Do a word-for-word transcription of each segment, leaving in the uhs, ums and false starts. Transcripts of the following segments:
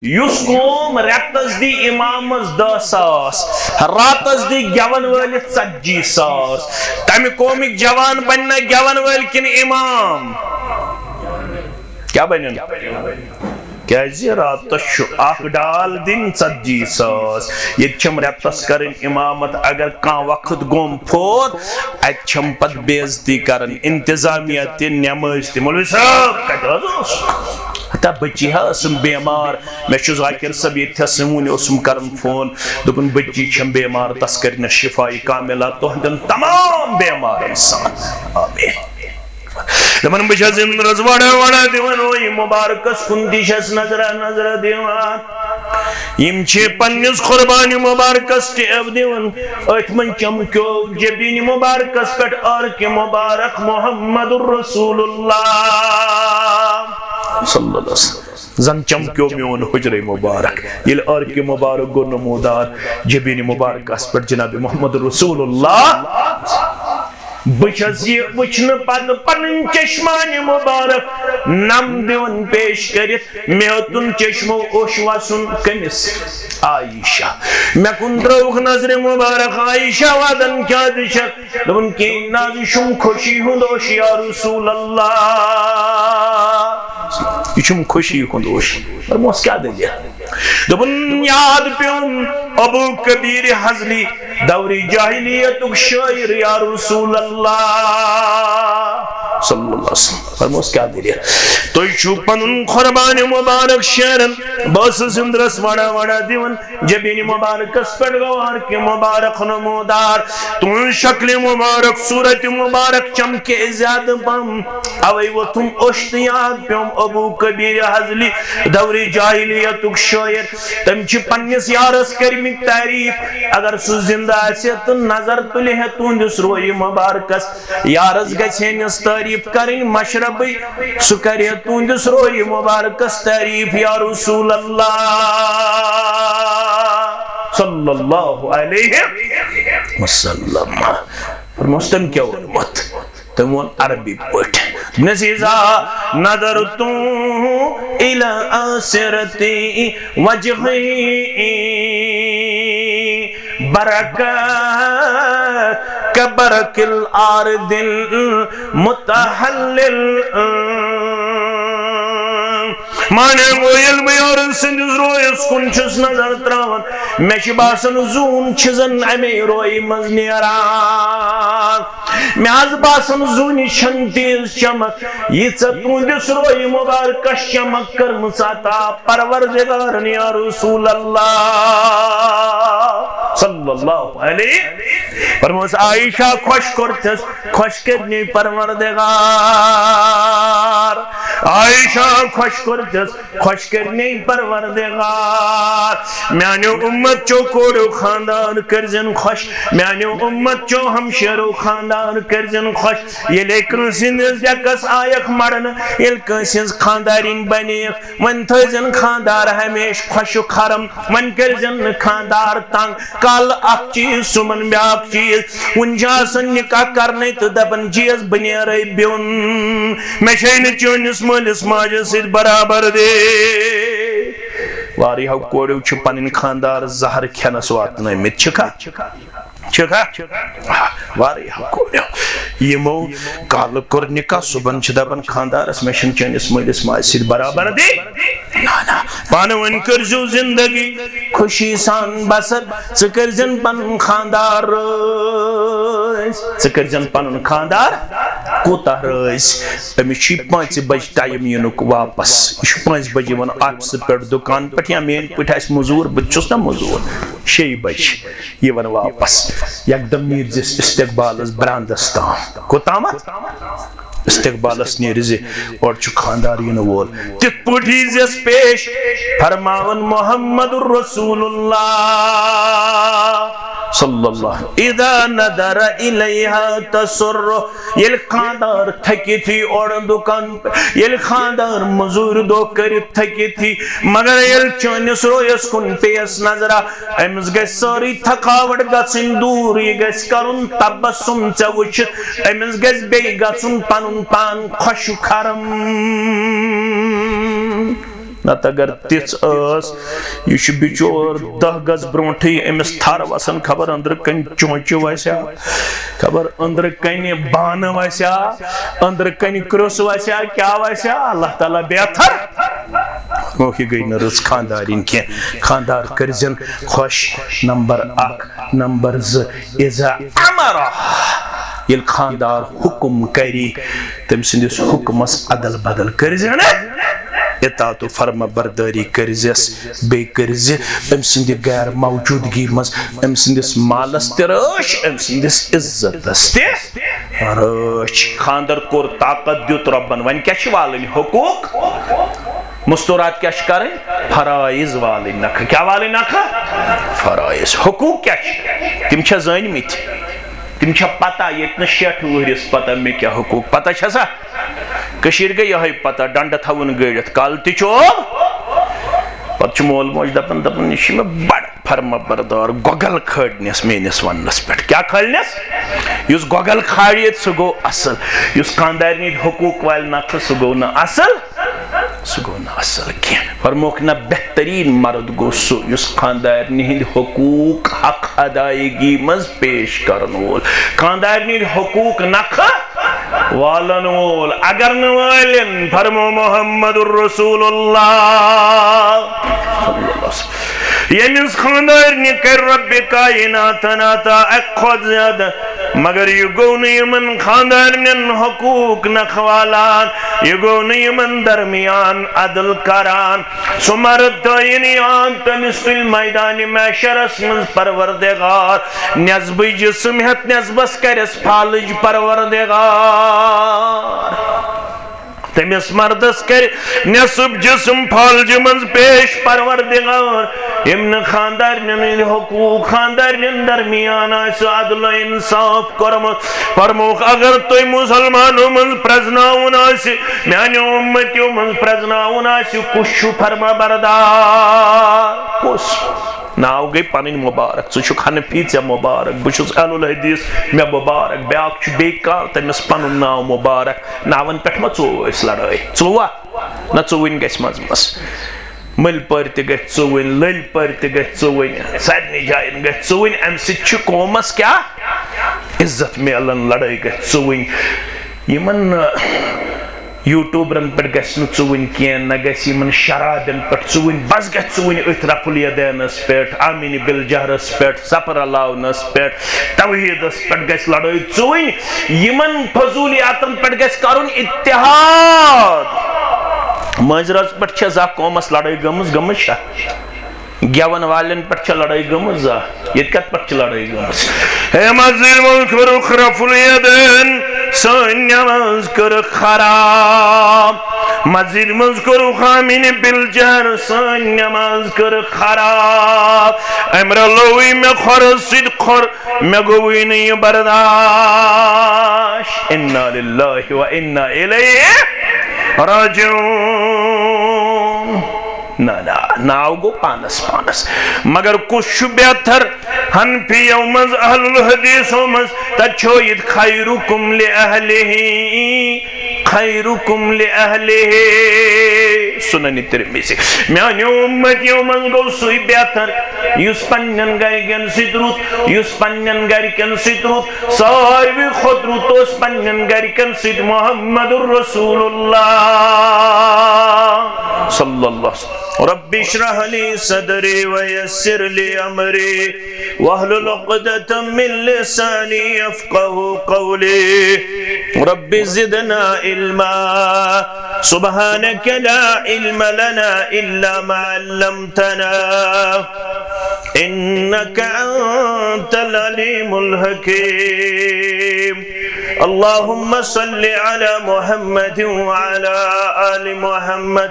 یُس قوم رٮ۪تس دی امامس دہ ساس، راتس دی گٮ۪ون وٲلِس ژتجی ساس، تمہِ قومٕکۍ جوان بنہِ نا گٮ۪ون وٲلۍ کِنہٕ امام؟ کیٛاہ بنن؟ کیٛازِ راتس چھُ اکھ ڈال دِنۍ ژتجی ساس، ییٚتہِ چھَم رٮ۪تس کرٕنۍ امامت۔ اگر کانٛہہ وقت گوٚم فوت، اتہِ چھَم پتہٕ بے عزتی کرٕنۍ، انتظامیہ تہِ، نمٲز تہِ۔ مولوی صٲب کتہِ حظ اوس؟ ہتا بچی ہا ٲسٕم بیمار، مےٚ چھُ ذاکر صٲب ییٚتہِ تھس وُنہِ اوسُم کران فون، دوٚپُن بچی چھم بیمار، تس کٔرِنس شفایہِ کاملہ تُہنٛدٮ۪ن تمام بیمارن سان۔ آمین۔ دپان بہٕ چھَس اِندرس وڑا وڑا دِوان، اوے مُبارکس کُن تہِ چھَس نظرا نظرا دِوان۔ یِم چھِ پننِس قربانہِ مُبارکس ٹیب دِوان۔ أتھۍ منٛز چمکیو جبیٖنہِ مُبارکس پٮ۪ٹھ عرقِ مُبارک محمد رسول اللہ صلی اللہ علیہ وسلم۔ زن چمکیو میون حجرے مبارک۔ ییٚلہِ عرقِ مبارک گوٚو نمودار جبین مبارکس پٮ۪ٹھ جناب محمد رسول اللہ، بہٕ چھَس یہِ وٕچھنہٕ پتہٕ پنٕنۍ چشمانہِ مبارک نم دِوان پیش کٔرِتھ۔ مےٚ ہیوٚتُن چشمو اوٚش وسُن کٔمِس؟ عائشہ۔ مےٚ کُن ترٲوٕکھ نظرِ مبارک، عائشہ وَدان کیٛازِ چھَکھ؟ دوٚپُن، کِہیٖنۍ نہٕ حظ، یہِ چھُم خوشی ہُنٛد اوٚش یا رسول اللہ۔ یہِ چھُم خوشی ہُنٛد اوٚش۔ فرموس، کیٛاہ دٔلیٖل؟ دوٚپُن، یاد پیوٚم ابو کبیر حضلی، دورِ جاہلیتُک شٲعر یا رسول اللہ صلی اللہ علیہ وسلم۔ فرموس، کیٛاہ دٔلیٖل؟ تُہۍ چھِو پنُن قربانِ مبارک شیران، بہٕ ٲسٕس اِندرس وڑا وڑا دِوان۔ جبین مبارکس پٮ۪ٹھ گوٚو عرقِ مبارک نمودار۔ تُہنٛز شکلِ مبارک، صورتِ مبارک چمکے زیادٕ پہم۔ اوے ووٚتھُم اوٚش تہٕ یاد پیوٚم ابو کبیر حضلی، دورِ جاہلیتُک شٲعر۔ تٔمۍ چھِ پننِس یارس کٔرمٕتۍ تعریف۔ اگر سُہ زندٕ آسہِ ہے تہٕ نظر تُلہِ ہے تُہنٛدِس رویہِ مبارکس، یارس گژھِ ہے نِس تعریف کرٕنۍ مشربٕے، سُہ کرِ ہے تُہنٛدِس رویہِ مبارکس تعریف یا رسول اللہ صلی اللہ علیہ وسلم۔ فرموس، تٔمۍ کیٛاہ ووٚنمُت؟ تٔمۍ ووٚن عربی پٲٹھۍ، نزیزا نظر توں الی آسرتی وجہی برق کبرق الارض المتحلل۔ معنی گوٚو، ییٚلہِ بہٕ یارٕ سٕنٛدِس رویس کُن چھُس نظر تراوان، مےٚ چھِ باسان زوٗن چھِ زن امے رویہِ منٛز نیران۔ مےٚ حظ باسان زوٗنہِ چھَنہٕ تیٖژ چمک، ییٖژاہ تُہنٛدِس رویہِ مُبارکس چمک کٔرمٕژ عطا پروردگارن یا رسول اللہ صلی اللہ علیہ۔ فرموس، عائشہ خۄش کوٚرتھس، خۄش کٔرنی پروردگار۔ عائشہ خۄش کوٚرتھس، خۄش کٔرنی پروردگار۔ میانیو اُمت چو کوریو خاندار کٔرزن خۄش، میانیو اُمت چو ہمشیرو خاندار کٔرزن خۄش۔ ییٚلے کٲنٛسہِ ہٕنٛدِس ڈیکس آیکھ مڑنہٕ، ییٚلہِ کٲنٛسہِ ہٕنٛز خاندارِنۍ بنیکھ، وۄنۍ تھٲوزن خاندار ہمیشہِ خۄشُک خرم، وۄنۍ کٔرزن نہٕ خاندار تنگ۔ کالہٕ اکھ چیٖز، صُبحن بیاکھ چیٖز۔ وُنہِ چھِ آسان نکاح کرنے تہٕ دپان، جی حظ، بہٕ نیرے بیوٚن، مےٚ چھے نہٕ چٲنِس مٲلِس ماجہِ سۭتۍ برابردی۔ واریاہو کوریو چھِ پنٕنۍ خاندار زہر کھٮ۪نس واتنٲومٕتۍ، چھِکھا؟ چھِکھا؟ واریاہو کوریو۔ یِمو کالہٕ کوٚر نکاح، صُبحن چھِ دپان خاندارس، مےٚ چھُنہٕ چٲنِس مٲلِس ماجہِ سۭتۍ برابردی۔ نہ، نہ۔ پانہٕ ؤنۍ کٔرزیو زندگی خوشی سان بسر۔ ژٕ کٔرزٮ۪ن پنُن خاندار رٲزۍ۔ ژٕ کٔرزٮ۪ن پنُن خاندار کوٗتاہ رٲزۍ؟ أمِس چھُ پانٛژِ بجہِ ٹایم یِنُک واپس۔ یہِ چھُ پانٛژِ بجہِ یِوان آفسہٕ پٮ۪ٹھ، دُکان پٮ۪ٹھ، یا میٲنۍ پٲٹھۍ آسہِ مٔزوٗر، بہٕ تہِ چھُس نا مٔزوٗر، شیٚیہِ بجہِ یِوان واپس۔ یکدم نیٖرزٮ۪س استقبالس براندس تام۔ کوٚتامتھ؟ استقبالس نیرِ زِ اورٕ چھُ خاندار یِنہٕ وول۔ تِتھ پٲٹھۍ ییٖزٮ۪س پیش، فرماوان محمد رسول اللہ صلی اللہ، اذا نظر الیہا تسر، ییٚلہِ خاندار تھٔکِتھ یی اورٕ دُکان پٮ۪ٹھ، ییٚلہِ خاندار مٔزوٗرۍ دۄہ کٔرِتھ تھٔکِتھ یی، مگر ییٚلہِ چٲنِس رویس کُن پیٚیس نظرا، أمِس گژھِ سٲرٕے تھکاوٹ گژھٕنۍ دوٗر، یہِ گژھِ کرُن تبسم ژےٚ وٕچھِتھ، أمِس گژھِ بیٚیہِ گژھُن پنُن پان خۄشُک خرم۔ نتہٕ اگر تِژھ ٲس، یہِ چھُ بِچور دَہ گز برونٛٹھٕے أمِس تھر وسان، خبر أنٛدرٕ کنہِ چونچہِ وسیا، خبر أنٛدرٕ کنہِ بانہٕ وسیا، أنٛدرٕ کنہِ کرٛوٚس وسیا، کیٛاہ وسیا، اللہ تعالیٰ بہتر۔ وۄنۍ گٔے نہٕ رٕژ خانٛدارِنۍ کینٛہہ۔ خانٛدار کٔرزٮ۪ن خۄش، نمبر اکھ۔ نمبر زٕ، اذا امر، ییٚلہِ خانٛدار حُکُم کرِ، تٔمۍ سٕنٛدِس حُکمس ادل بدل کٔرزِ نہٕ۔ اطاعت و فرما بردٲری کٔرزٮ۪س، بیٚیہِ کٔرزِ أمۍ سٕنٛدِ غیر موجودگی منٛز أمۍ سٕنٛدِس مالس تہِ رٲچھ، أمۍ سٕنٛدِس عزتس تہِ رٲچھ۔ خانٛدر کوٚر، طاقت دیُت رۄبن، وۄنۍ کیٛاہ چھِ والٕنۍ؟ حقوٗق۔ مستورات کیٛاہ چھِ کرٕنۍ؟ فرائض والٕنۍ نکھٕ۔ کیٛاہ والٕنۍ نکھٕ؟ فرائض۔ حقوٗق کیٛاہ چھِ؟ تِم چھا زٲنۍمٕتۍ؟ تِم چھا پتہ؟ ییٚتہِ نہٕ شیٹھ وُہرِس پتہ مےٚ کیٛاہ حقوٗق۔ پتہ چھا سا؟ کٔشیٖرِ گٔے یِہوٚے پتہ، ڈنڈٕ تھاوُن گٲڑِتھ، کالہٕ تہِ چوب۔ پتہٕ چھُ مول موج دپان، دپان، یہِ چھُ مےٚ بڑٕ فرما بردار، گۄگل کھٲلنس میٲنِس وننس پٮ۪ٹھ۔ کیٛاہ کھٲلنس؟ یُس گۄگل کھالہِ ییٚتہِ، سُہ گوٚو اصل۔ یُس خانٛدارنہِ ہٕنٛدۍ حقوٗق والہِ نکھٕ، سُہ گوٚو نہٕ اصل۔ سُہ گوٚو نہٕ اصل کینٛہہ۔ فرموکھ، نہ، بہتریٖن مرد گوٚو سُہ یُس خانٛدارنہِ ہٕنٛدۍ حقوٗق حق ادائیگی منٛز پیش کرن وول۔ خانٛدارنہِ ہٕنٛدۍ حقوٗق نکھٕ والن وول۔ اگر نہٕ والن، فرمو محمد رسول اللہ۔ ییٚمِس خانٛدارنہِ کرِ رۄبِ کائناتن عطا اَکہِ کھۄتہٕ زیادٕ، مگر یہِ گوٚو نہٕ یِمن خانٛدارنٮ۪ن حقوٗق نکھٕ والان، یہِ گوٚو نہٕ یِمن درمیان عدل کران۔ سُہ مرد تعین یاد، تٔمِس تُلہِ میدانِ محشرس منٛز پروردگار نٮ۪صبٕے جسم ہٮ۪تھ نٮ۪صبس کرٮ۪س فالج پروردگار۔ تٔمِس مردس کرِ نٮ۪صٕف جسم فالجہِ منٛز پیش پروردگار، ییٚمۍ نہٕ خانٛدارنٮ۪ن ہٕنٛدۍ حقوٗق، خانٛدارنٮ۪ن درمیان آسہِ عدل و انصاف کوٚرمُت۔ فرمووُکھ، اگر تُہۍ مُسلمانو منٛز پرزناوُن آسہِ، میانیو اُمتیو منٛز پرزناوُن آسہِ، کُس چھُ فرما بردار؟ کُس؟ ناو گٔے پنٕنۍ مُبارک، ژٕ چھُکھ حنفی، ژےٚ مُبارک، بہٕ چھُس اہل الحدیث، مےٚ مُبارک، بیٛاکھ چھُ بیٚیہِ کانٛہہ، تٔمِس پنُن ناو مُبارک۔ ناوَن پٮ۪ٹھ ما ژوٚو أسۍ لڑٲے؟ ژوٚوا؟ نہ، ژوٚوٕنۍ گژھِ منٛزٕ منٛزٕ۔ مٔلۍ پٲرۍ تہِ گژھِ ژوٚوٕنۍ، لٔلۍ پٲرۍ تہِ گژھِ ژوٚوٕنۍ، سارنٕے جایَن گژھِ ژوٚوٕنۍ۔ اَمہِ سۭتۍ چھِ قومَس کیٛاہ؟ عزت میلان۔ لڑٲے گژھِ ژوٚوٕنۍ۔ یِمَن، یوٗٹیوٗبرَن پٮ۪ٹھ گژھِ نہٕ ژوٚوٕنۍ کینٛہہ، نہ گژھِ یِمَن شرابٮ۪ن پٮ۪ٹھ ژوٚوٕنۍ، بَس گژھِ ژوٚوٕنۍ أتھۍ رفُل یدینَس پٮ۪ٹھ، آمینِ بالجہرَس پٮ۪ٹھ، سفر علاونَس پٮ۪ٹھ، توحیٖدَس پٮ۪ٹھ گژھِ لڑٲے ژوٚوٕنۍ۔ یِمَن فضوٗلیاتَن پٮ۪ٹھ گژھِ کَرُن اتحاد۔ مٲنٛزِ رٲژ پٮ۪ٹھ چھےٚ زانٛہہ قومَس لڑٲے گٔمٕژ؟ گٔمٕژ چھا؟ گٮ۪وَن والٮ۪ن پٮ۪ٹھ چھےٚ لڑٲے گٔمٕژ زانٛہہ؟ ییٚتہِ کَتھ پٮ۪ٹھ چھِ لڑٲے گٔمٕژ؟ ہے، مسجد منٛز کوٚرُکھ رفُل یدین، سٲنۍ نماز کٔرٕکھ خراب۔ مسجد منٛز کوٚرُکھ آمینِ بالجہر، سٲنۍ نماز کٔرٕکھ خراب۔ أمۍ رلووٕے مےٚ کھۄرَس سۭتۍ کھۄر، مےٚ گوٚوٕے نہٕ یہِ برداش۔ انا للہ و انا الیہ راجعون۔ نہ، نہ، ناو گوٚو پانس پانس۔ مگر کُس چھُ بہتر؟ حنفیو منٛز، اہل الحدیثو منٛز، تتہِ چھُ یہِ خیرکم لأہلہ، خیرکم لأہلہ۔ سنن ترمذی۔ میانیو امتیو منٛز گوٚو سُے بہتر یُس پننٮ۪ن گرِکٮ۪ن سۭتۍ رُت، یُس پننٮ۪ن گرِکٮ۪ن سۭتۍ رُت، ساروی کھۄتہٕ رُت اوس پننٮ۪ن گرِکٮ۪ن سۭتۍ محمد رسول اللہ صلی اللہ علیہ وسلم۔ رب اشرح لي صدري ويسر لي أمري واحلل عقدة من لساني يفقهوا قولي۔ رب زدنا علما۔ سبحانك لا علم لنا إلا ما علمتنا، إنك أنت العليم الحكيم۔ اللهم صل على محمد وعلى آل محمد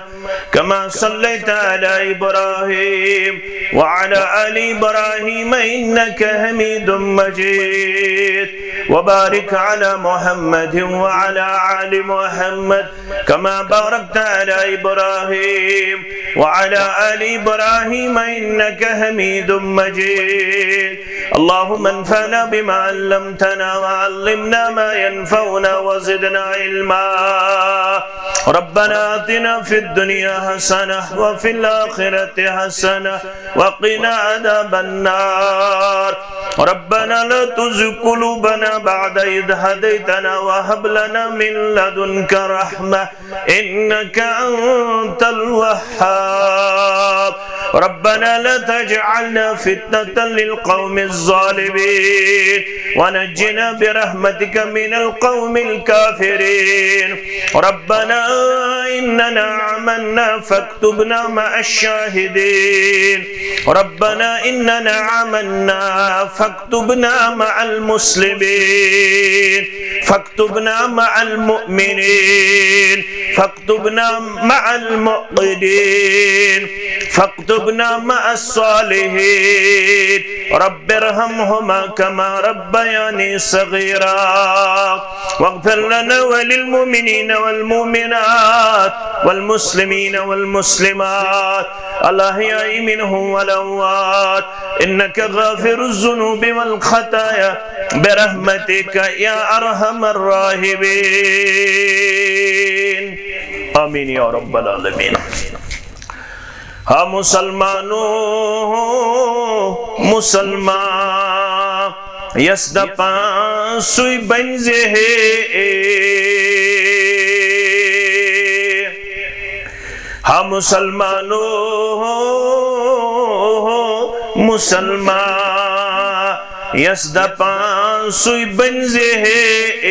كما صليت على إبراهيم وعلى آل إبراهيم إنك حميد مجيد، وبارك على محمد وعلى آل محمد كما باركت على إبراهيم وعلى آل إبراهيم إنك حميد مجيد. اللهم انفعنا بما علمتنا وعلمنا ما ينفعنا وزدنا علما. ربنا آتنا في الدنيا حسنة وفي الآخرة حسنة وقنا عذاب النار. ربنا لا تزغ قلوبنا بعد إذ هديتنا وهب لنا من لدنك رحمة إنك أنت الوهاب. ربنا لا تجعلنا فتنة للقوم الظالمين ونجنا برحمتك من القوم الكافرين. ربنا إننا آمنا فاكتبنا مع الشاهدين. ربنا إننا آمنا فاكتبنا مع المسلمين. فاكتبنا مع المؤمنين. فاكتبنا مع المؤمنين. فاكتبنا مع الصالحين. رب ارحمهما كما ربياني صغيرا. واغفر لنا وللمؤمنين والمؤمنات والمسلمين والمسلمات الأحياء منهم والأموات إنك غافر الذنوب والخطايا برحمتك يا أرحم الراحمين. آمين يا رب العالمين. ہا مسلمانو، مسلمان یس دپان سُے بنزِ ہے۔ ہا مسلمانو، مسلمان یس دپان سُے بنزِ ہے۔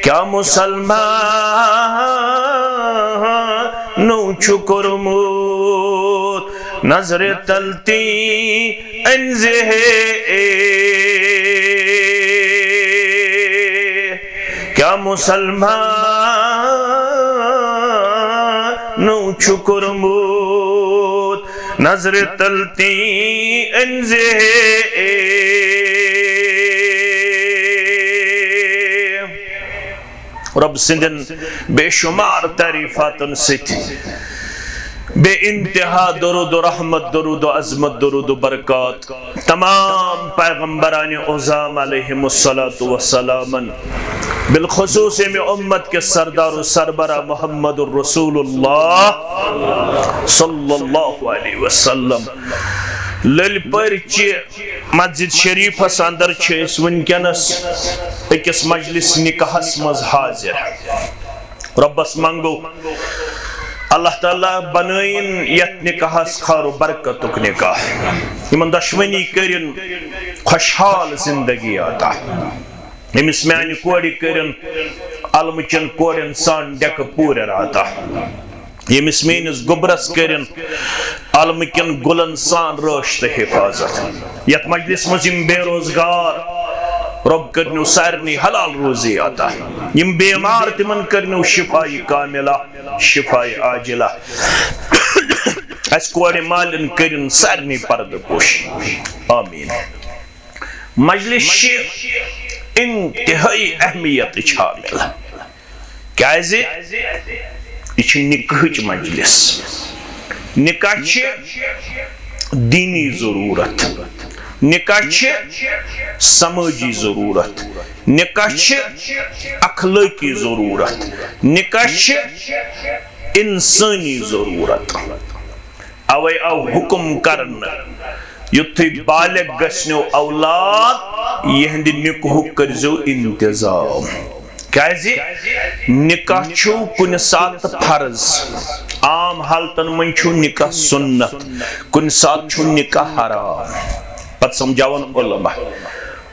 کیا مسلمانو چھُ کوٚرمُت نظرِ تل تی أنزِ ہے؟ کیا مسلمانو چھُ کوٚرمُت نظرِ تل تی أنزِ ہے؟ رب سٕنٛدٮ۪ن بے شمار تعریفاتن سۭتۍ بے انتہا درود و رحمت، درود و عظمت، درود و برکات تمام پیغمبران عظام علیہم الصلوۃ والسلام، بالخصوص ییٚمہِ امت کِس سردار و سربراہ محمد رسول اللہ صلی اللہ علیہ وسلم۔ لٔلۍ پورِ چہِ مسجد شریفس اندر چھِ أسۍ وٕنکیٚنس أکِس مجلس نکاحس منٛز حاضر۔ رۄبس منٛگو اللہ تعالیٰ بنٲیِن یتھ نکاحس خٲر و برکتُک نکاح، یِمن دۄشوٕنی کٔرِن خۄشحال زندگی عطا، ییٚمِس میانہِ کورِ کٔرِن علمہٕ چٮ۪ن کورٮ۪ن سان ڈٮ۪کہٕ پوٗرٮ۪ر عطا، ییٚمِس میٲنِس گوٚبرس کٔرِن علمہٕ کٮ۪ن گُلن سان رٲچھ تہٕ حفاظت۔ یتھ مجلس منٛز یِم بے روزگار، رۄب کٔرنو سارنٕے حلال روزی عطا۔ یِم بیمار، تِمن کٔرنو شفایہِ کاملہ، شفایہِ عاجلہ۔ اسہِ کورِ مالٮ۪ن کٔرِن سارنٕے پردٕ پوشی۔ آمین۔ مجلس چھِ انتہٲئی اہمیتٕچ حامل۔ کیازِ؟ یہِ چھِ نکاحٕچ مجلس۔ نکاح چھِ دینی ضرورت، نکاح چھِ سمٲجی ضرورت، نکاح چھِ اخلٲقی ضرورت، نکاح چھِ انسٲنی ضرورت۔ اوے آو حکم کرنہٕ، یُتھُے بالغ گژھنو اولاد، یِہنٛدِ نکاحُک کٔرزیو انتظام۔ کیازِ؟ نکاح چھُ کُنہِ ساتہٕ فرض، عام حالتن منٛز چھُ نکاح سنت، کُنہِ ساتہٕ چھُ نکاح حرام۔ پتہٕ سمجھاون علماء،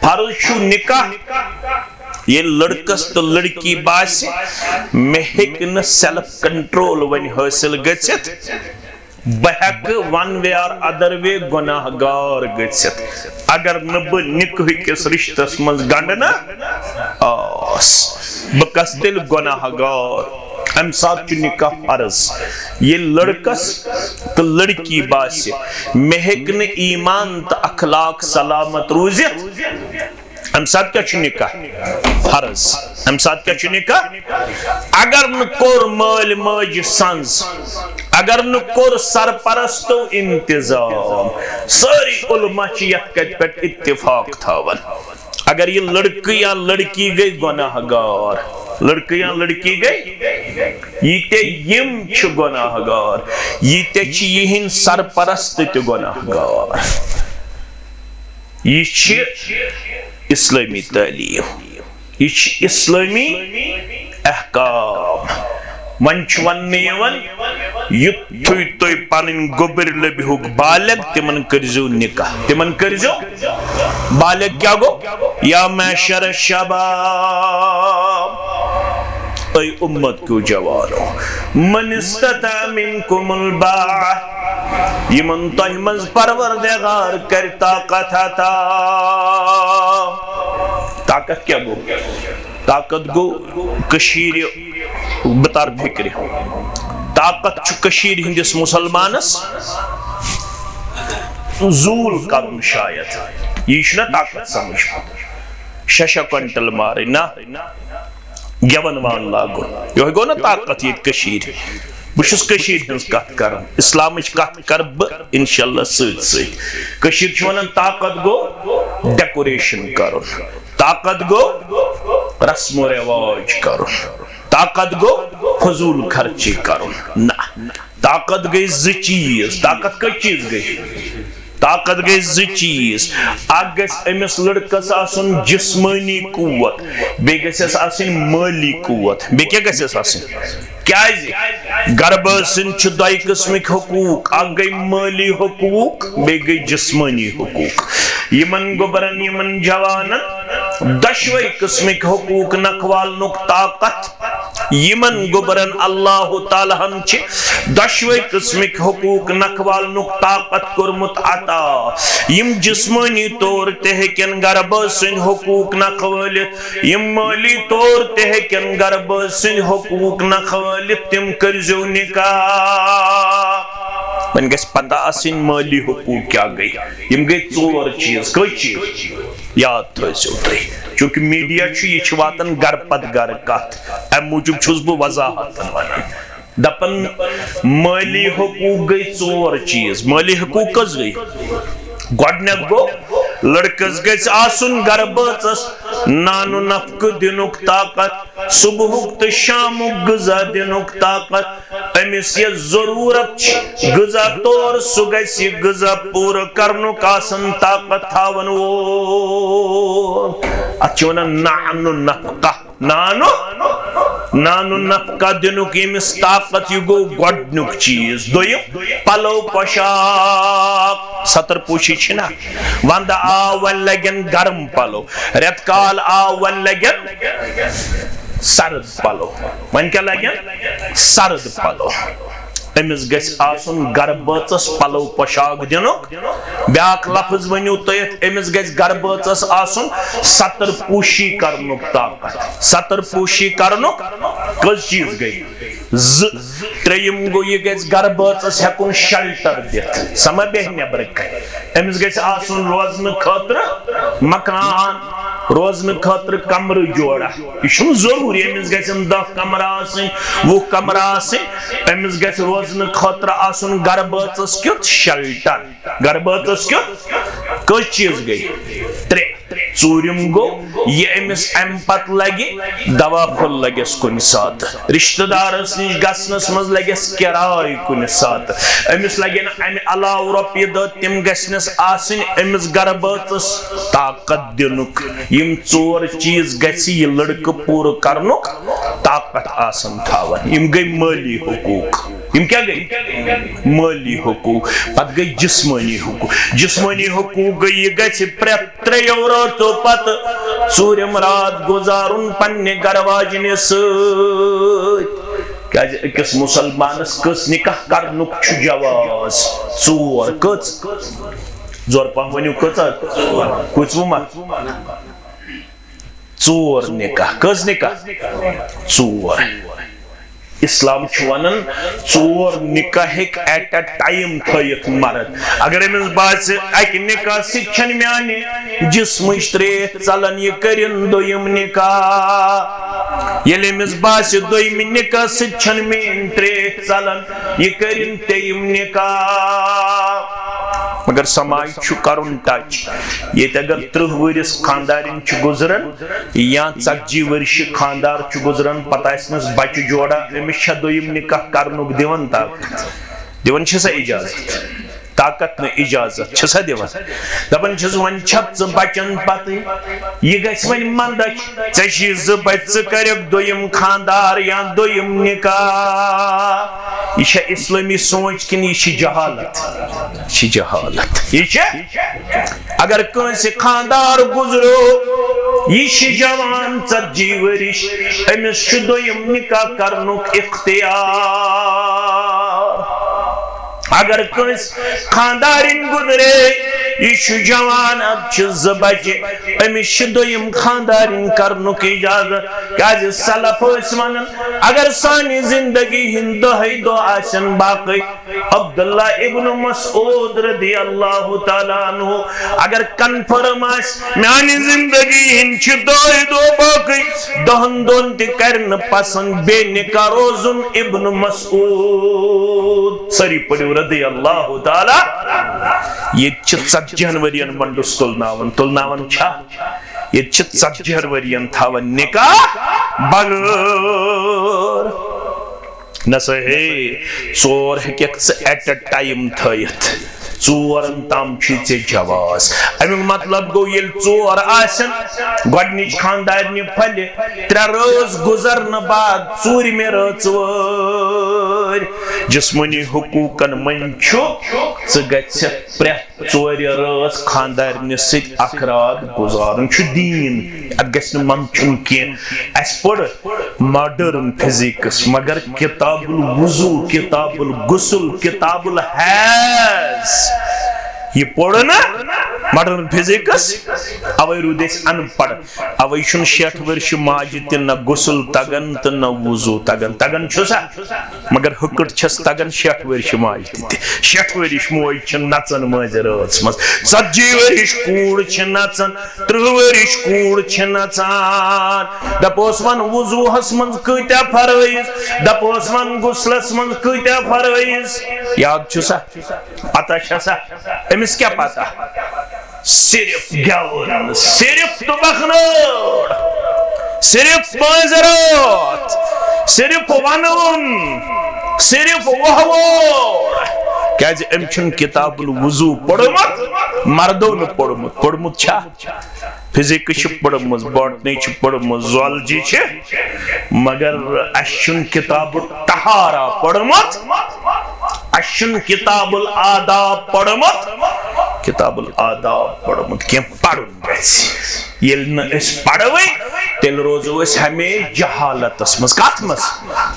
فرض چھُ نکاح، ییٚلہِ لڑکس تہٕ لڑکی باسہِ مےٚ ہیٚکہِ نہٕ self control وۄنۍ حٲصِل گٔژھِتھ، بہٕ ہیٚکہٕ one way or other way گۄناہ گار گٔژھِتھ۔ اگر نہٕ بہٕ نکاح کِس رشتس منٛز گنڈٕ نہ آس، بہٕ کس تیٚلہِ گۄناہ گار؟ امہِ ساتہٕ چھُ نکاح فرض۔ ییٚلہِ لڑکس تہٕ لڑکی باسہِ مےٚ ہیٚکہِ نہٕ ایمان تہٕ اخلاق سلامت روٗزِتھ، امہِ ساتہٕ کیٛاہ چھُ نکاح؟ فرض۔ امہِ ساتہٕ کیٛاہ چھُ نکاح؟ اگر نہٕ کوٚر مٲلۍ ماجہِ سنٛز، اگر نہٕ کوٚر سرپرستو انتظام، سٲری علماء چھِ یتھ کتھِ پٮ۪ٹھ اتفاق تھاوان۔ اگر یہِ لڑکہٕ یا لڑکی گٔے گۄناہ گار، لڑکہٕ یا لڑکی گٔے، ییٖتیٛاہ یِم چھِ گۄناہ گار، ییٖتیٛاہ چھِ یِہِنٛدۍ سرپرست تہِ گۄناہ گار۔ یہِ چھِ اسلٲمی تعلیٖم، یہِ چھِ اسلٲمی احکام۔ وۄنۍ چھُ وننہٕ یِوان، یُتھُے تُہۍ پنٕنۍ گوٚبٕرۍ لٔبۍ ہُک بالغ، تِمن کٔرزیو نکاح، تِمن کٔرزیو بالغ۔ کیٛاہ گوٚو؟ یا معشر الشباب، اے امت کیو جوانو، من استطاع منکم الباءة، یِمن تۄہہِ منٛز پروردگار کرِ طاقت عطا۔ طاقت کیٛاہ گوٚو؟ طاقت گوٚو کٔشیٖرِ، بہٕ ترٕ فِکرِ۔ طاقت چھُ کٔشیٖرِ ہٕنٛدِس مُسلمانس زوٗل کرُن شاید۔ یہِ چھُنہ طاقت سمجھ؟ شےٚ شےٚ کوینٹل مارٕنۍ نہ، گٮ۪ون وان لاگُن۔ یِہوٚے گوٚو نہ طاقت ییٚتہِ کٔشیٖرِ؟ بہٕ چھُس کٔشیٖرِ ہٕنٛز کتھ کران، اسلامٕچ کتھ کرٕ بہٕ انشاءاللہ سۭتۍ سۭتۍ۔ کٔشیٖرِ چھِ ونان طاقت گوٚو ڈیکوریشن کرُن، طاقت گوٚو رسم و رواج کرُن، طاقت گوٚو فضول خرچی کرُن۔ نہ، طاقت گٔے زٕ چیٖز۔ طاقت کٔژ چیٖز گٔے؟ طاقت گٔے زٕ چیٖز۔ اکھ گژھِ أمِس لڑکس آسُن جسمٲنی قوت، بیٚیہِ گژھٮ۪س آسٕنۍ مٲلی قوت۔ بیٚیہِ کیٛاہ گژھٮ۪س آسٕنۍ؟ کیٛازِ؟ گربہٕ سٕنٛدۍ چھِ دۄیہِ قٕسمٕکۍ حقوٗق، اکھ گٔے مٲلی حقوٗق، بیٚیہِ گٔے جسمٲنی حقوٗق۔ یِمن گوٚبرن، یِمن جوانن دۄشوے قٕسمٕکۍ حقوٗق نکھوالنُک طاقت، یِمن گوٚبرن اللہ تعالیٰ ہن چھِ دۄشوے قٕسمٕکۍ حقوٗق نکھوالنُک طاقت کوٚرمُت عطا۔ یِم جسمٲنی طور تہِ ہیٚکن گربہٕ سٕنٛدۍ حقوٗق نکھوٲلِتھ، یِم مٲلی طور تہِ ہیٚکن گربہٕ سٕنٛدۍ حقوٗق نکھوٲلِتھ، تِم کٔرۍزیو نکاح۔ وۄنۍ گژھِ پتہ آسٕنۍ مٲلی حقوٗق کیٛاہ گٔے۔ یِم گٔے ژور چیٖز۔ کٔژ چیٖز؟ یاد تھٲیزیو تُہۍ، چوٗنٛکہِ میٖڈیا چھُ، یہِ چھُ واتان گرٕ پتہٕ گرٕ کتھ، امہِ موٗجوٗب چھُس بہٕ وضاحت ونان۔ دپان، مٲلی حقوٗق گٔے ژور چیٖز۔ مٲلی حقوٗق کٔژ گٔے؟ گۄڈٕنیتھ گوٚو، لڑکس گژھِ آسُن گرٕ بٲژس نان و نفقہٕ دِنُک طاقت، صبحُک تہٕ شامُک غذا دِنُک طاقت، أمِس یہِ ضروٗرت چھِ غذا طور، سُہ گژھِ یہِ غذا پوٗرٕ کرنُک آسُن طاقت تھاون وول۔ اتھ چھِ ونان نان و نفقہ۔ نان و، نان و نفقہ دِنُک ییٚمِس طاقت، یہِ گوٚو گۄڈٕنیُک چیٖز۔ دوٚیِم، پلو پوشاک، ستر پوشی چھِنہ؟ وندٕ آو، وۄنۍ لگن گرم پلو، رٮ۪تہٕ کال آو، وۄنۍ لگن سرد پلو۔ وۄنۍ کیٛاہ لگن؟ سرد پلو۔ أمِس گژھِ آسُن گرٕ بٲژس پلو پوشاک دِنُک۔ بیٛاکھ لفظ ؤنِو تُہۍ اَتھ، أمِس گژھِ گرٕ بٲژس آسُن ستر پوشی کرنُک طاقت۔ ستر پوشی کرنُک کٔژ چیٖز گٔے؟ زٕ۔ ترٛیٚیِم گوٚو، یہِ گژھِ گرٕ بٲژس ہٮ۪کُن شیلٹر دِتھ، سۄ ما بیٚہہِ نٮ۪برٕ کنہِ۔ أمِس گژھِ آسُن روزنہٕ خٲطرٕ مکان، روزنہٕ خٲطرٕ کمرٕ جوڑا۔ یہِ چھُنہٕ ضروٗری أمِس گژھن دَہ کمرٕ آسٕنۍ، وُہ کمرٕ آسٕنۍ۔ أمِس گژھِ روزنہٕ خٲطرٕ آسُن گرٕ بٲژس کیُتھ شیلٹر۔ گرٕ بٲژس کیُتھ؟ کٔژ چیٖز گٔے؟ ترٛےٚ۔ ژوٗرِم گوٚو، یہِ أمِس اَمہِ پتہٕ لگہِ، دوا پھوٚل لگٮ۪س کُنہِ ساتہٕ، رشتہٕ دارس نِش گژھنس منٛز لگٮ۪س کِراے کُنہِ ساتہٕ، أمِس لگن اَمہِ علاوٕ رۄپیہِ دہ، تِم گژھنس آسٕنۍ أمِس گرٕ بٲژس طاقت دِنُک۔ یِم ژور چیٖز گژھِ یہِ لڑکہٕ پوٗرٕ کرنُک طاقت آسن تھاوان۔ یِم گٔے مٲلی حقوٗق۔ یِم کیٛاہ گٔے؟ مٲلی حقوٗق۔ پتہٕ گٔے جسمٲنی حقوٗق۔ جسمٲنی حقوٗق گٔے، یہِ گژھِ پرٛٮ۪تھ ترٛیٚیو رٲژو پتہٕ ژوٗرِم راتھ گُزارُن پننہِ گرٕ واجنہِ سۭتۍ۔ کیٛازِ أکِس مُسلمانس کٔژ نکاح کرنُک چھُ جواز؟ ژور۔ کٔژ؟ زور پہم ؤنِو، کٔژ؟ کٔژوُہ ما؟ ژور نکاح۔ کٔژ نکاح؟ ژور۔ اسلام چھُ ونان، ژور نکاح ہیٚکہِ at a time تھٲیِتھ مرد۔ اگر أمِس باسہِ، اکہِ نکاح سۭتۍ چھَنہٕ میانہِ جسمٕچ ترٛیش ژلان، یہِ کٔرِن دوٚیِم نکاح۔ ییٚلہِ أمِس باسہِ، دوٚیمہِ نکاح سۭتۍ چھَنہٕ میٲنۍ ترٛیش ژلان، یہِ کٔرِن ترٛیٚیِم نکاح۔ مگر سماج چھُ کرُن touch۔ ییٚتہِ اگر ترٕٛہ ؤرِس خاندارِنۍ چھِ گُزران، یا ژتجی ؤرِش خاندار چھُ گُزران، پتہٕ آسہِ نس بچہِ جوڑا، أمِس چھا دوٚیِم نکاح کرنُک دِوان طاقت؟ دِوان چھِ سا اجازت؟ طاقت نہٕ اجازت چھِ سا دِوان؟ دپان چھِس، وۄنۍ چھَتھ ژٕ بچن پتہٕ، یہِ گژھِ وۄنۍ مندچھ، ژےٚ چھِ زٕ بچہِ، ژٕ کرکھ دوٚیِم خاندار یا دوٚیِم نکاح۔ یہِ چھا اسلٲمی سونچ کِنہٕ یہِ چھِ جہالت؟ یہِ چھِ جہالت۔ یہِ چھِ، اگر کٲنٛسہِ خاندار گُزرو، یہِ چھِ جوان، ژتجی ؤرِش، أمِس چھُ دوٚیِم نکاح کرنُک اختیار۔ اگر کٲنٛسہِ خاندارِنۍ گُزرے، یہِ چھُ جوان، اَتھ چھِ زٕ بچہِ، أمِس چھِ دوٚیِم خاندارِنۍ کرنُک اجازت۔ کیازِ سلف ٲسۍ ونان، اگر سانہِ زندگی ہٕنٛدۍ دۄہے دۄہ آسن باقٕے، عبداللہ ابن مسعود رضی اللہ تعالیٰ عنہ، اگر کنفرم آسہِ، میانہِ زندگی ہٕنٛدۍ چھِ دۄہے دۄہ باقٕے، دہن دۄہن تہِ کرِ نہٕ پسند بے نکاح روزُن۔ ابن مسعود، سٲری پٔرِو رضی اللہ تعالیٰ۔ ییٚتہِ چھِ ژتجی ہن ؤرین منڈس تُلناوان، تُلناوان چھا؟ ییٚتہِ چھِ ژتجی ہن ؤرین تھاوان نکاح بغٲر۔ نہ سا ہے، ژور ہیٚککھ ژٕ at a time تھٲیِتھ، ژورن تام چھُے ژےٚ جواز۔ اَمیُک مطلب گوٚو، ییٚلہِ ژور آسن، گۄڈٕنِچ خانٛدارنہِ پھلہِ، ترٛےٚ رٲژ گُزرنہٕ بعد ژوٗرمہِ رٲژ وٲرۍ۔ جسمٲنی حقوٗقن منٛز چھُ، ژٕ گژھِ پرٛٮ۪تھ ژورِ رٲژ خانٛدارنہِ سۭتۍ اکھ رات گُزارُن۔ چھُ دیٖن، اتھ گژھِ نہٕ منٛدچھُن کینٛہہ۔ اسہِ پوٚر modern physics، مگر کتاب الوضو، کتاب الغسل، کتاب الحیض، یہِ پوٚر نہٕ modern physics، اوے روٗدۍ أسۍ ان پڑھ۔ اوے چھُنہٕ شیٹھ ؤرشہِ ماجہِ تہِ نہ غسل تگان تہٕ نہ وضو تگان۔ تگان چھُ سا؟ مگر ہُکٹ چھس تگان شیٹھ ؤرشہِ ماجہِ تہِ تہِ۔ شیٹھ ؤرِش موج چھِ نژان مٲنزِ رٲژ منٛز، ژتجی ؤرِش کوٗر چھِ نژان، ترٕٛہ ؤرِش کوٗر چھِ نژان۔ دپوس ون وضوہس منٛز کۭتیاہ فرٲیض، دپوس ون غسلس منٛز کۭتیاہ فرٲیض۔ یاد چھُ سا؟ پتہ چھا سا؟ أمِس کیٛاہ پتہ؟ صرف گٮ۪وُن، صرف تُمبکھنٲر، صرف مٲنزِ رٲژ، صرف ونُن، صرف وۄہوُن۔ کیازِ أمۍ چھُنہٕ کتاب الوضو پوٚرمُت، مردو نہٕ پوٚرمُت۔ پوٚرمُت چھا؟ Physics چھِ پٔرمٕژ، botany چھِ پٔرمٕژ، zoology چھِ، مگر اَسہِ چھُنہٕ کتاب الطہارہ پوٚرمُت، اَسہِ چھُنہٕ کتاب الآداب پوٚرمُت، کتاب الآداب پوٚرمُت کینٛہہ۔ پرُن گژھِ۔ ییٚلہِ نہٕ أسۍ پروٕے، تیٚلہِ روزو أسۍ ہمیشہِ جہالتس منٛز۔ کتھ منٛز؟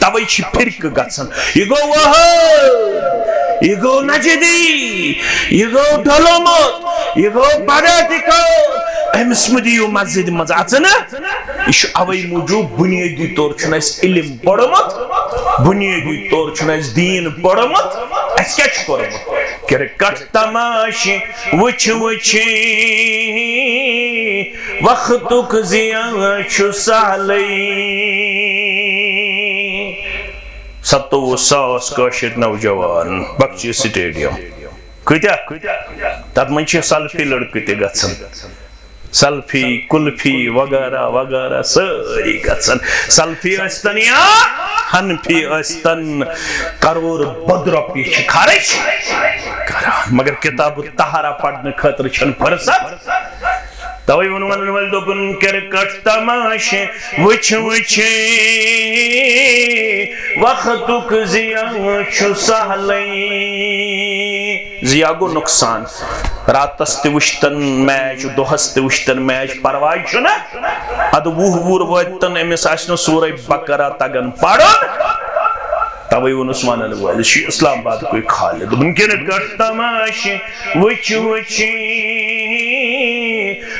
توے چھِ فرقہٕ گژھان۔ یہِ گوٚو وہٲبۍ، یہِ گوٚو نجدی، یہِ گوٚو ڈولومت، یہِ گوٚو بڑٲٹِکو۔ أمِس مہٕ دِیِو مسجدِ منٛز اژنہٕ۔ یہِ چھُ اوے موٗجوٗب، بُنیٲدی طور چھُنہٕ اَسہِ علم پوٚرمُت، بُنیٲدی طور چھُنہٕ اَسہِ دیٖن پوٚرمُت۔ اَسہِ کیٛاہ چھُ کوٚرمُت؟ کرکٹ تماشہٕ وٕچھ وٕچھی وقتُک ضیاع چھُ سہلٕے۔ ستووُہ ساس کٲشِر نوجوان بخشی سٹیڈیم۔ کۭتیاہ؟ تتھ منٛز چھِ سلفی لڑکہٕ تہِ گژھان، سلفی، کلفی وغیرہ وغیرہ سٲری گژھان۔ سلفی ٲسۍتن یا حنفی ٲسۍتن، کرور بد رۄپیہِ چھِ خرٕچ کران، مگر کتاب الطہارہ پرنہٕ خٲطرٕ چھنہٕ فرصت۔ توے ووٚن ونن وٲلۍ دوٚپُن، کرکٹ تماشہٕ وٕچھ وٕچھی وقتُک ضیاع چھُ سہلٕے۔ ضیاع گوٚو نۄقصان۔ راتس تہِ وٕچھتن میچ، دۄہس تہِ وٕچھتن میچ، پرواے چھُنہٕ۔ ادٕ وُہ وُہُر وٲتۍتن، أمِس آسہِ نہٕ سورہ بقرہ تگان پرُن۔ توے ووٚنُس ونن وٲلِس، یہِ چھُ اسلام آبادکُے خالد۔ دوٚپُن، کرکٹ تماشہٕ وٕچھ وٕچھی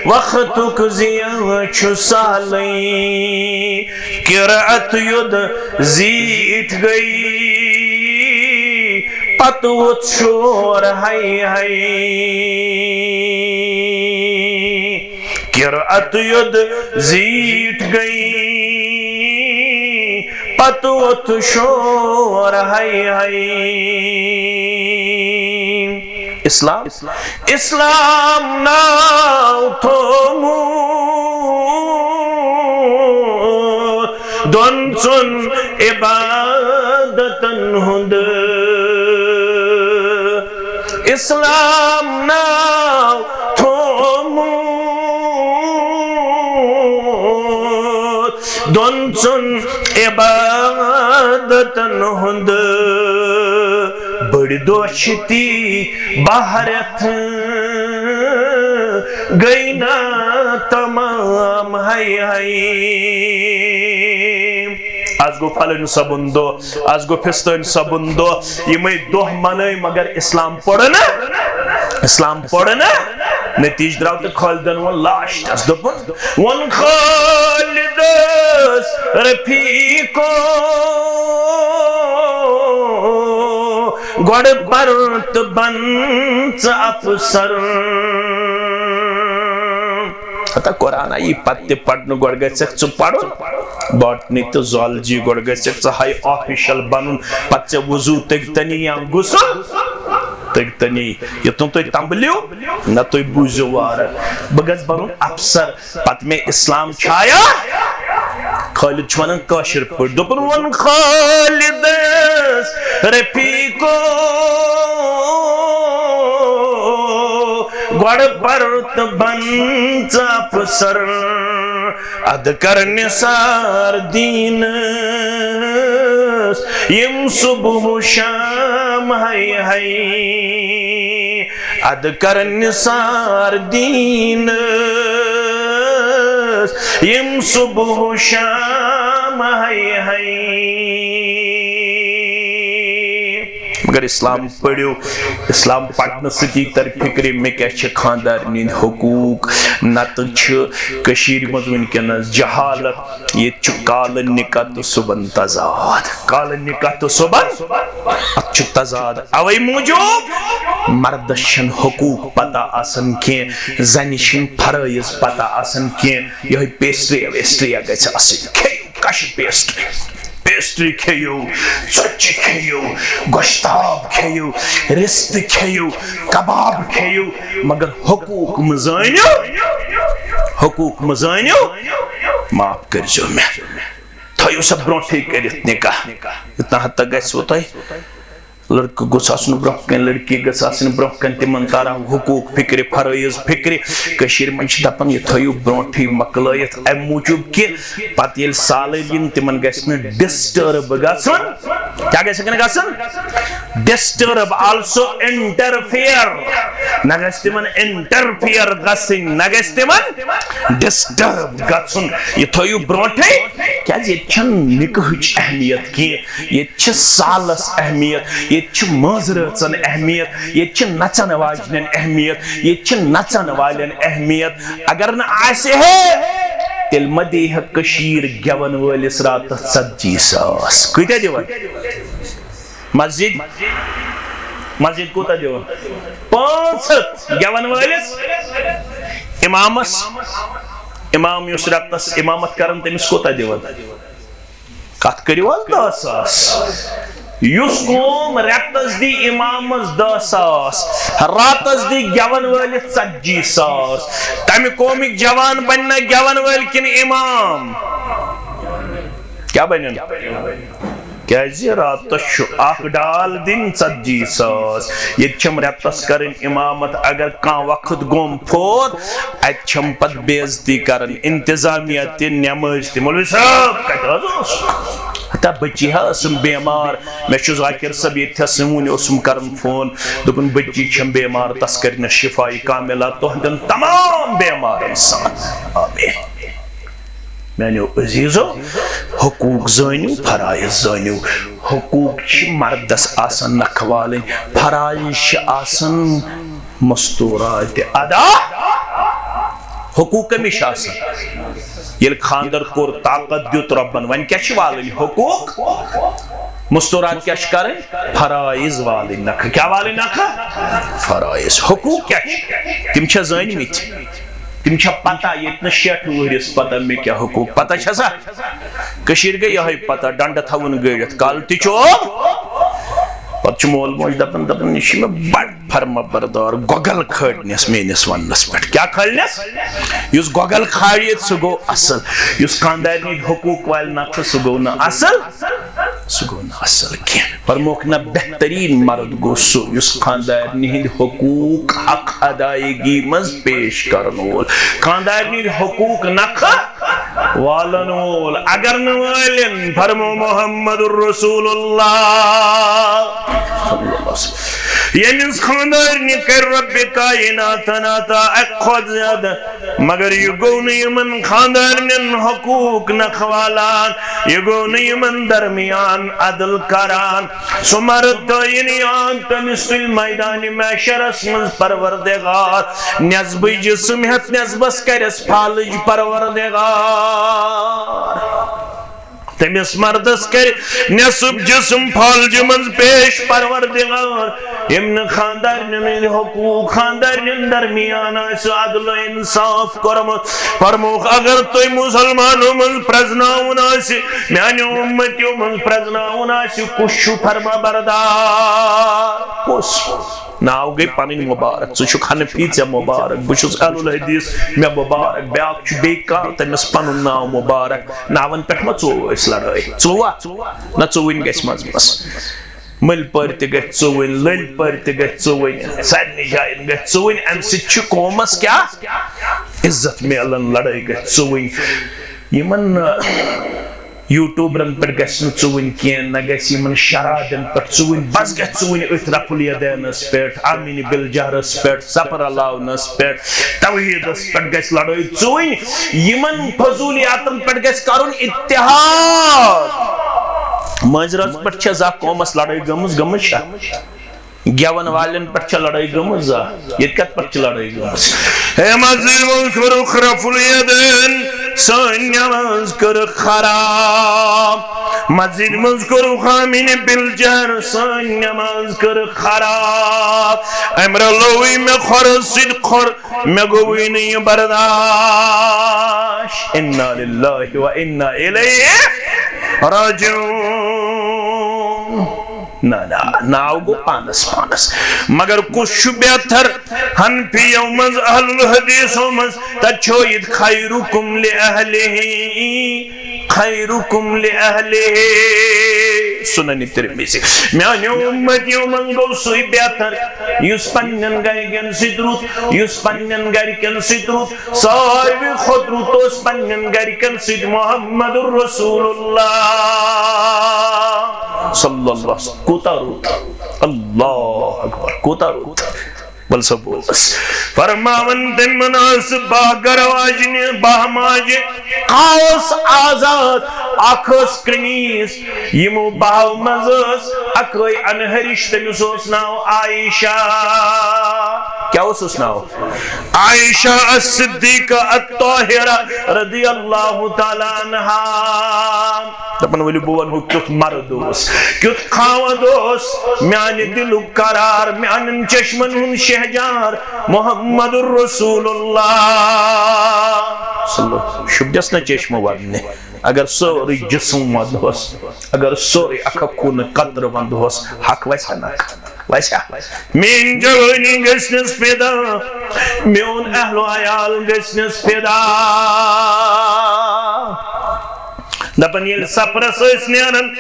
وقتُک ضیاع چھُ سہلٕے۔ قرأت یوٚد زیٖٹھ گٔے، پتہٕ ووٚتھ شور ہاے ہاے۔ قرأت یوٚد زیٖٹھ گٔے، پتہٕ ووٚتھ شور ہاے ہاے۔ اسلام، اسلام ناو تھوٚومُت دۄن ژۄن عبادتن ہُنٛد۔ اسلام ناو تھوٚومُت دۄن ژۄن عبادتن ہُنٛد۔ بٔڑۍ دۄہ چھِ تی بہرتھ گٔے نا تمام ہاے ہاے۔ از گوٚو فلٲنۍ صٲبُن دۄہ، از گوٚو فستٲنۍ صٲبُن دۄہ، یِمے دۄہ منٲے مگر اسلام پوٚر نہٕ، اسلام پوٚر نہٕ۔ نتیجہٕ درٛاو تہٕ خالدن ووٚن لاسٹس، دوٚپُن، ووٚن خالدس رفیقو، گۄڈٕ پر تہٕ بن ژٕ افسر۔ ہتا قرآن یی پتہٕ تہِ پرنہٕ، گۄڈٕ گژھکھ ژٕ پرُن۔ باٹنی تہٕ زالجی، گۄڈٕ گژھکھ ژٕ ہاے آفیشل بنُن، پتہٕ ژےٚ وضو تٔگتنی یا غسل تٔگتنی۔ یوٚتام تُہۍ تمبلیو نہ، تُہۍ بوٗزِو وارٕ۔ بہٕ گژھٕ بنُن افسر، پتہٕ مےٚ اسلام چھایا۔ خالد چھُ ونان کٲشِر پٲٹھۍ، دوٚپُن، ووٚن خالدس رفیقو، گۄڈٕ پر تہٕ بن ژٕ افسر، ادٕ کر نثار دیٖنس یِم صبح و شام ہاے ہاے۔ ادٕ کر نثار دیٖنس یِم صبح و شام ہاے ہاے۔ مگر اسلام پٔرِو، اسلام پرنہٕ سۭتی تر فکرِ مےٚ کیٛاہ چھِ خاندارنہِ ہٕنٛدۍ حقوٗق۔ نتہٕ چھِ کٔشیٖرِ منٛز وٕنکیٚنس جہالت، ییٚتہِ چھُ کالہٕ نکاح تہٕ صُبحن تضاد، کالہٕ نکاح تہٕ صُبحن، اتھ چھُ تضاد۔ اوے موٗجوٗب مردس چھنہٕ حقوٗق پتہ آسان کینٛہہ، زنہِ چھِنہٕ فرٲیض پتہ آسان کینٛہہ۔ یِہوٚے پیسٹریا ویسٹریا گژھِ آسٕنۍ، کھیٚیِو کشہِ پیسٹری، پیسٹری کھیٚیِو، ژۄچہِ کھیٚیِو، گۄشتاب کھیٚیِو، رِستہٕ کھیٚیِو، کباب کھیٚیِو، مگر حقوٗق مہٕ زٲنِو، حقوٗق مہٕ زٲنِو، معاف کٔرۍزیو مےٚ۔ تھٲیِو سا برونٛٹھٕے کٔرِتھ نکاح۔ یوٚتام ہتا گژھِوٕ تۄہہِ، لڑکہٕ گوٚژھ آسُن برونٛہہ کنہِ، لڑکی گٔژھ آسٕنۍ برونٛہہ کنہِ، تِمن تران حقوٗق فکرِ، فرٲیض فکرِ۔ کٔشیٖرِ منٛز چھِ دپان، یہِ تھٲیِو برونٛٹھٕے مۄکلٲیِتھ، امہِ موٗجوٗب کہِ پتہٕ ییٚلہِ سالٲرۍ یِن، تِمن گژھِ نہٕ ڈسٹرب گژھُن۔ کیٛاہ گژھِ نہٕ گژھُن؟ Disturb, also interfere. نہ گژھِ تِمن انٹرفیئر گژھٕنۍ، نہ گژھِ تِمن ڈسٹرب گژھُن۔ یہِ تھٲیِو برونٛٹھٕے، کیٛازِ ییٚتہِ چھَنہٕ نکاحٕچ اہمیت کینٛہہ۔ ییٚتہِ چھِ سالس اہمیت، ییٚتہِ چھِ مٲنٛزِ رٲژن اہمیت، ییٚتہِ چھِ نژن واجنٮ۪ن اہمیت، ییٚتہِ چھِ نژن والٮ۪ن اہمیت۔ اگر نہٕ آسہِ ہے، تیٚلہِ ما دیہِ ہا کٔشیٖر گٮ۪ون وٲلِس راتس ژتجی ساس؟ کۭتیاہ دِوان؟ مسجد، مسجد کوٗتاہ دِوان؟ پانٛژھ ہتھ۔ گٮ۪ون وٲلِس، امامس، امام یُس راتس امامت کران، تٔمِس کوٗتاہ دِوان؟ کتھ کٔرِو حظ، دَہ ساس۔ یُس قوم رٮ۪تس دی امامس دَہ ساس، راتس دی گٮ۪ون وٲلِس ژتجی ساس، تمہِ قومٕکۍ جوان بنہِ نا گٮ۪ون وٲلۍ کِنہٕ امام؟ کیٛاہ بنن؟ کیٛازِ راتس چھُ اکھ ڈال دِنۍ ژتجی ساس، ییٚتہِ چھَم رٮ۪تس کرٕنۍ امامت، اگر کانٛہہ وقت گوٚم فوت، اتہِ چھم پتہٕ بے عزتی کران، انتظامیہ تہِ، نمٲز تہِ۔ مولوی صٲب کتہِ حظ اوس؟ ہتا بچی ہا ٲسٕم بیمار، مےٚ چھُ ذاکر صٲب ییٚتہِ تھس وُنہِ اوسُم کران فون، دوٚپُن بچی چھم بیمار، تس کرِ نہٕ شفا کاملہ، تُہنٛدٮ۪ن تمام بیمارن سان۔ آمین۔ میانیو عزیزو، حقوق زٲنِو، فرائض زٲنِو۔ حقوق چھِ مردس آسان نکھٕ والٕنۍ، فرائض چھِ آسان مستورات ادا۔ حقوق کٔمِس چھِ آسان؟ ییٚلہِ خانٛدر کوٚر، طاقت دیُت رۄبن، وۄنۍ کیٛاہ چھِ والٕنۍ؟ حقوٗق۔ مستورات کیٛاہ چھِ کرٕنۍ؟ فرائض والٕنۍ نکھٕ۔ کیٛاہ والٕنۍ نکھٕ؟ فرائض۔ حقوٗق کیٛاہ چھِ؟ تِم چھا زٲنۍمٕتۍ؟ تِم چھا پتہ؟ ییٚتہِ نہٕ شیٹھ وُہرِس پتہ مےٚ کیٛاہ حقوٗق۔ پتہ چھا سا؟ کٔشیٖرِ گٔے یِہوٚے پتہ، ڈنڈٕ تھاوُن گٲڑِتھ، کالہٕ تہِ چوب۔ پتہٕ چھُ مول موج دپان، دپان، "یہِ چھُ مےٚ بڑٕ فرما بردار، گۄگل کھٲلنس میٲنِس وننس پٮ۪ٹھ۔" کیٛاہ کھٲلنس؟ یُس گۄگل کھالہِ، سُہ گوٚو اصل۔ یُس خاندارنہِ ہٕنٛدۍ حقوٗق والہِ نکھٕ، سُہ گوٚو نہٕ اصل۔ سُہ گوٚو نہٕ اصل کینٛہہ۔ فرموکھ، نہ، بہتریٖن مرد گوٚو سُہ یُس خاندارنہِ ہٕنٛدۍ حقوٗق حق ادائیگی منٛز پیش کرن وول۔ خاندارنہِ ہٕنٛدۍ حقوٗق نکھٕ والن وول۔ اگر نہٕ والن، فرمو محمد رسول اللہ۔ ییٚمِس خاندارنہِ کرِ رۄبِ کائناتن عطا اَکہِ کھۄتہٕ زیادٕ، مگر یہِ گوٚو نہٕ یِمن خاندارنٮ۪ن حقوٗق نکھٕ والان، یہِ گوٚو نہٕ یِمن درمیان عدل کران۔ سُہ مرد دٲیِن یاد، تٔمِس تُلہِ میدانِ محشرس منٛز پروردگار نٮ۪صبٕے جسم ہٮ۪تھ نٮ۪صبس کرٮ۪س فالج پروردگار۔ تٔمِس مردس کرِ نٮ۪صٕب جسم فالجہِ منٛز پیش پروردگار، ییٚمۍ نہٕ خاندارنٮ۪ن ہٕنٛدۍ حقوٗق، خاندارنٮ۪ن درمیان آسہِ عدل و انصاف کوٚرمُت۔ فرمووُکھ، اگر تُہۍ مُسلمانو منٛز پرزناوُن آسہِ، میانیو اُمتیو منٛز پرزناوُن آسہِ، کُس چھُ فرما بردار؟ کُس؟ ناو گٔے پنٕنۍ مُبارک، ژٕ چھُکھ حنفی، ژےٚ مُبارک، بہٕ چھُس اہل الحدیث، مےٚ مُبارک، بیٛاکھ چھُ بیٚیہِ کانٛہہ، تٔمِس پنُن ناو مُبارک۔ ناوَن پٮ۪ٹھ ما ژوٚو أسۍ لڑٲے؟ ژوٚوا؟ نہ، ژوٚوٕنۍ گژھِ منٛزٕ منٛزٕ۔ مٔلۍ پٲرۍ تہِ گژھِ ژوٚوٕنۍ، لٔلۍ پٲرۍ تہِ گژھِ ژوٚوٕنۍ، سارنٕے جاین گژھِ ژوٚوٕنۍ۔ اَمہِ سۭتۍ چھُ قومس کیٛاہ؟ عزت میلان۔ لڑٲے گژھِ ژوٚوٕنۍ۔ یِمن، یوٗٹیوٗبرن پٮ۪ٹھ گژھِ نہٕ ژوٚوٕنۍ کینٛہہ، نہ گژھِ یِمن شرابن پٮ۪ٹھ ژوٚوٕنۍ، بس گژھِ ژوٚوٕنۍ أتھۍ رفع الیدینس پٮ۪ٹھ، آمین بالجہرس پٮ۪ٹھ، سفر علاونس پٮ۪ٹھ، توحیدس پٮ۪ٹھ گژھِ لڑٲے ژوٚوٕنۍ۔ یِمن فضولیاتن پٮ۪ٹھ گژھِ کرُن اتحاد۔ مٲنٛزِ رٲژ پٮ۪ٹھ چھےٚ زانٛہہ قومس لڑٲے گٔمٕژ؟ گٔمٕژ چھا؟ گٮ۪وَن والٮ۪ن پٮ۪ٹھ چھےٚ لڑٲے گٔمٕژ زانٛہہ؟ ییٚتہِ کتھ پٮ۪ٹھ چھِ لڑٲے گٔمٕژ؟ ہے مسجد منٛز کوٚرُکھ رفع الیدین، سٲنۍ نماز کٔرٕکھ خراب۔ مسجد منٛز کوٚرُکھ آمین بالجہر، سٲنۍ نماز کٔرٕکھ خراب۔ امہِ رلووٕے مےٚ کھۄرس سۭتۍ کھۄر، مےٚ گوٚوٕے نہٕ یہِ برداش۔ انا للہ و انا الیہ راجعون۔ نہ، نہ، ناو گوٚو پانس پانس۔ مگر کُس چھُ بہتر؟ حنفیو منٛز، اہل الحدیثو منٛز، تتہِ چھُ یہِ خیرکم لأہلہ، خیرکم لأہلہ۔ سنن ترمذی۔ میانیو اُمتیو منٛز گوٚو سُے بہتر، یُس پننٮ۪ن گرِکٮ۪ن سۭتۍ رُت، یُس پننٮ۪ن گرِکٮ۪ن سۭتۍ رُت، ساروی کھۄتہٕ رُت اوس پننٮ۪ن گرِکٮ۪ن سۭتۍ محمد رسول اللہ صلی اللہ علیہ وسلم۔ کوٗتاہ رُت، اللہ اکبر، کوٗتاہ رُت۔ بل سا بوز۔ فرماوان تٔمۍ منٛز ٲس باہ گرٕ واجنہِ، باہ ماجہِ، کاہ اوس آزاد، اکھ ٲس کنیز۔ یِمو باہو منٛز ٲس اکٲے انہرِش، تٔمِس اوس ناو عائشہ۔ کیٛاہ اوسُس ناو؟ عائشہ الصدیقہ الطاہرہ رضی اللہ تعالیٰ عنہا۔ دپان، ؤلِو بہٕ ونہو کیُتھ مرد اوس، کیُتھ خاوند اوس، میانہِ دلُک قرار، میانٮ۪ن چشمن ہُنٛد شہجار محمد رسول اللہ۔ صلی اللہ۔ شوٗبدٮ۪س نہ چشمہٕ ودنہِ، اگر سورُے جسم ودہوس، اگر سورُے اکھ اکھ خوٗنہٕ قطرٕ ودہوس، حق وسہِ ہا نہ؟ وسہِ ہا؟ میٲنۍ جوٲنی گژھِ نس فدا، میون اہل و عیال گژھِ نس فدا۔ دپان، ییٚلہِ سفرس ٲسۍ نیران،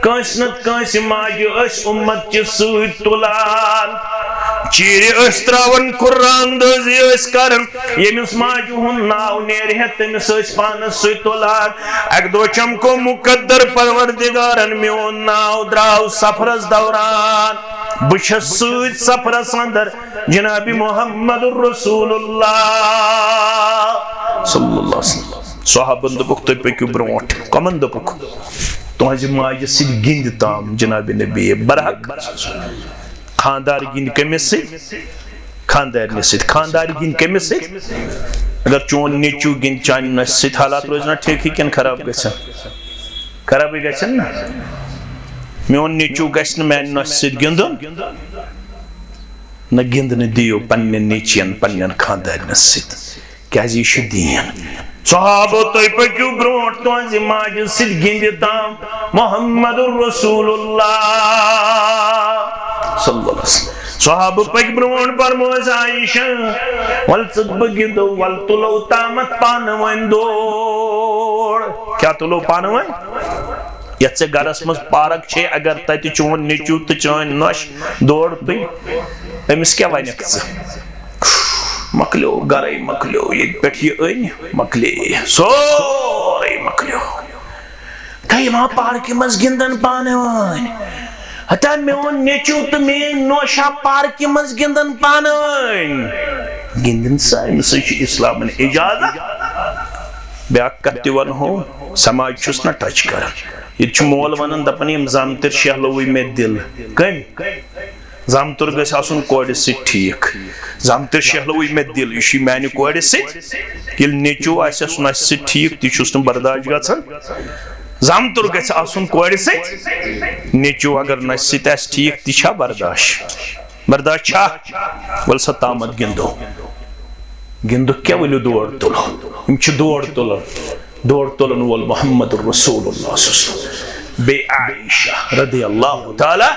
کٲنٛسہِ نتہٕ کٲنٛسہِ ماجہِ ٲسۍ اُمت چہِ سۭتۍ تُلان، چیٖرِ ٲسۍ تراوان، قرآن دٲزی ٲسۍ کران۔ ییٚمِس ماجہِ ہُنٛد ناو نیرِ ہے، تٔمِس ٲسۍ پانس سۭتۍ تُلان۔ اکہِ دۄہ چمکو مقدر پروردگارن، میون ناو درٛاو سفرس دوران، بہٕ چھَس سۭتۍ سفرس اندر جناب محمد رسول اللہ صلی اللہ علیہ وسلم۔ صحابن دوٚپُکھ، تُہۍ پٔکِو برونٛٹھ۔ کمن دوٚپُکھ؟ تُہنٛزِ ماجہِ سۭتۍ گِنٛدِ تام جناب نبی برحق۔ خاندار گِنٛدِ کٔمِس سۭتۍ؟ خاندارنہِ سۭتۍ۔ خاندار گِنٛدِ کٔمِس سۭتۍ؟ اگر چون نیٚچو گِنٛدِ چانہِ نۄشہِ سۭتۍ، حالات روزِ نا ٹھیٖکھٕے کِنہٕ خراب گژھن؟ خرابٕے گژھن نا۔ میون نیٚچو گژھِ نہٕ میانہِ نۄشہِ سۭتۍ گِنٛدُن۔ نہ گِنٛدنہٕ دِیِو پننٮ۪ن نیٚچوٮ۪ن، پننٮ۪ن خاندارنٮ۪ن سۭتۍ، کیازِ یہِ چھُ دیٖن۔ صحابو، تُہۍ پٔکِو برونٛٹھ، تُہنٛزِ ماجہِ سۭتۍ گِنٛدِ تام محمد رسول اللہ صلی اللہ علیہ وسلم۔ صحابہٕ پٔکۍ برونٛٹھ، فرموس عائشہ، "ول ژٕ بہٕ گِنٛدو، ول تُلو تامتھ پانہٕ ؤنۍ دور۔" کیٛاہ تُلو پانہٕ ؤنۍ؟ یتھ ژےٚ گرس منٛز پارک چھے، اگر تتہِ چون نیٚچو تہٕ چٲنۍ نۄش دور تُلۍ، أمِس کیٛاہ ونکھ ژٕ؟ مۄکلیو، گرے مۄکلیو، ییٚتہِ پٮ۪ٹھ یہِ أنۍ مۄکلے، سورُے مۄکلیو۔ تہٕ یِم ہا پارکہِ منٛز گِنٛدن پانہٕ ؤنۍ۔ ہتا میون نیٚچو تہٕ میٲنۍ نوشا پارکہِ منٛز گِنٛدن پانہٕ ؤنۍ۔ گِنٛدِن سا، أمِس سۭتۍ چھُ اِسلامن اِجازت۔ بیٛاکھ کتھ تہِ ونہو، سماج چھُس نہ ٹچ کران۔ ییٚتہِ چھُ مول ونان، دپان، "یِم زامتٕرۍ شہلوٕے مےٚ دِل۔" کٔمۍ؟ زامتُر گژھِ آسُن کورِ سۭتۍ ٹھیٖک۔ زامتٕر شہلوٕے مےٚ دِل، یہِ چھُے میانہِ کورِ سۭتۍ۔ ییٚلہِ نیٚچو آسٮ۪س نۄشہِ سۭتۍ ٹھیٖک، تہِ چھُس نہٕ برداش گژھان۔ زامتُر گژھِ آسُن کورِ سۭتۍ۔ نیٚچو اگر نۄشہِ سۭتۍ آسہِ ٹھیٖک، تہِ چھا برداش؟ برداش چھا؟ ول سا تامتھ گِنٛدو۔ گِنٛدُکھ کیٛاہ، ؤلِو دور تُلو۔ یِم چھِ دور تُلان۔ دور تُلن وول محمد رسول اللہ صلی اللہ علیہ وسلم۔ بیٚیہِ عائشہ رضی اللہ تعالیٰ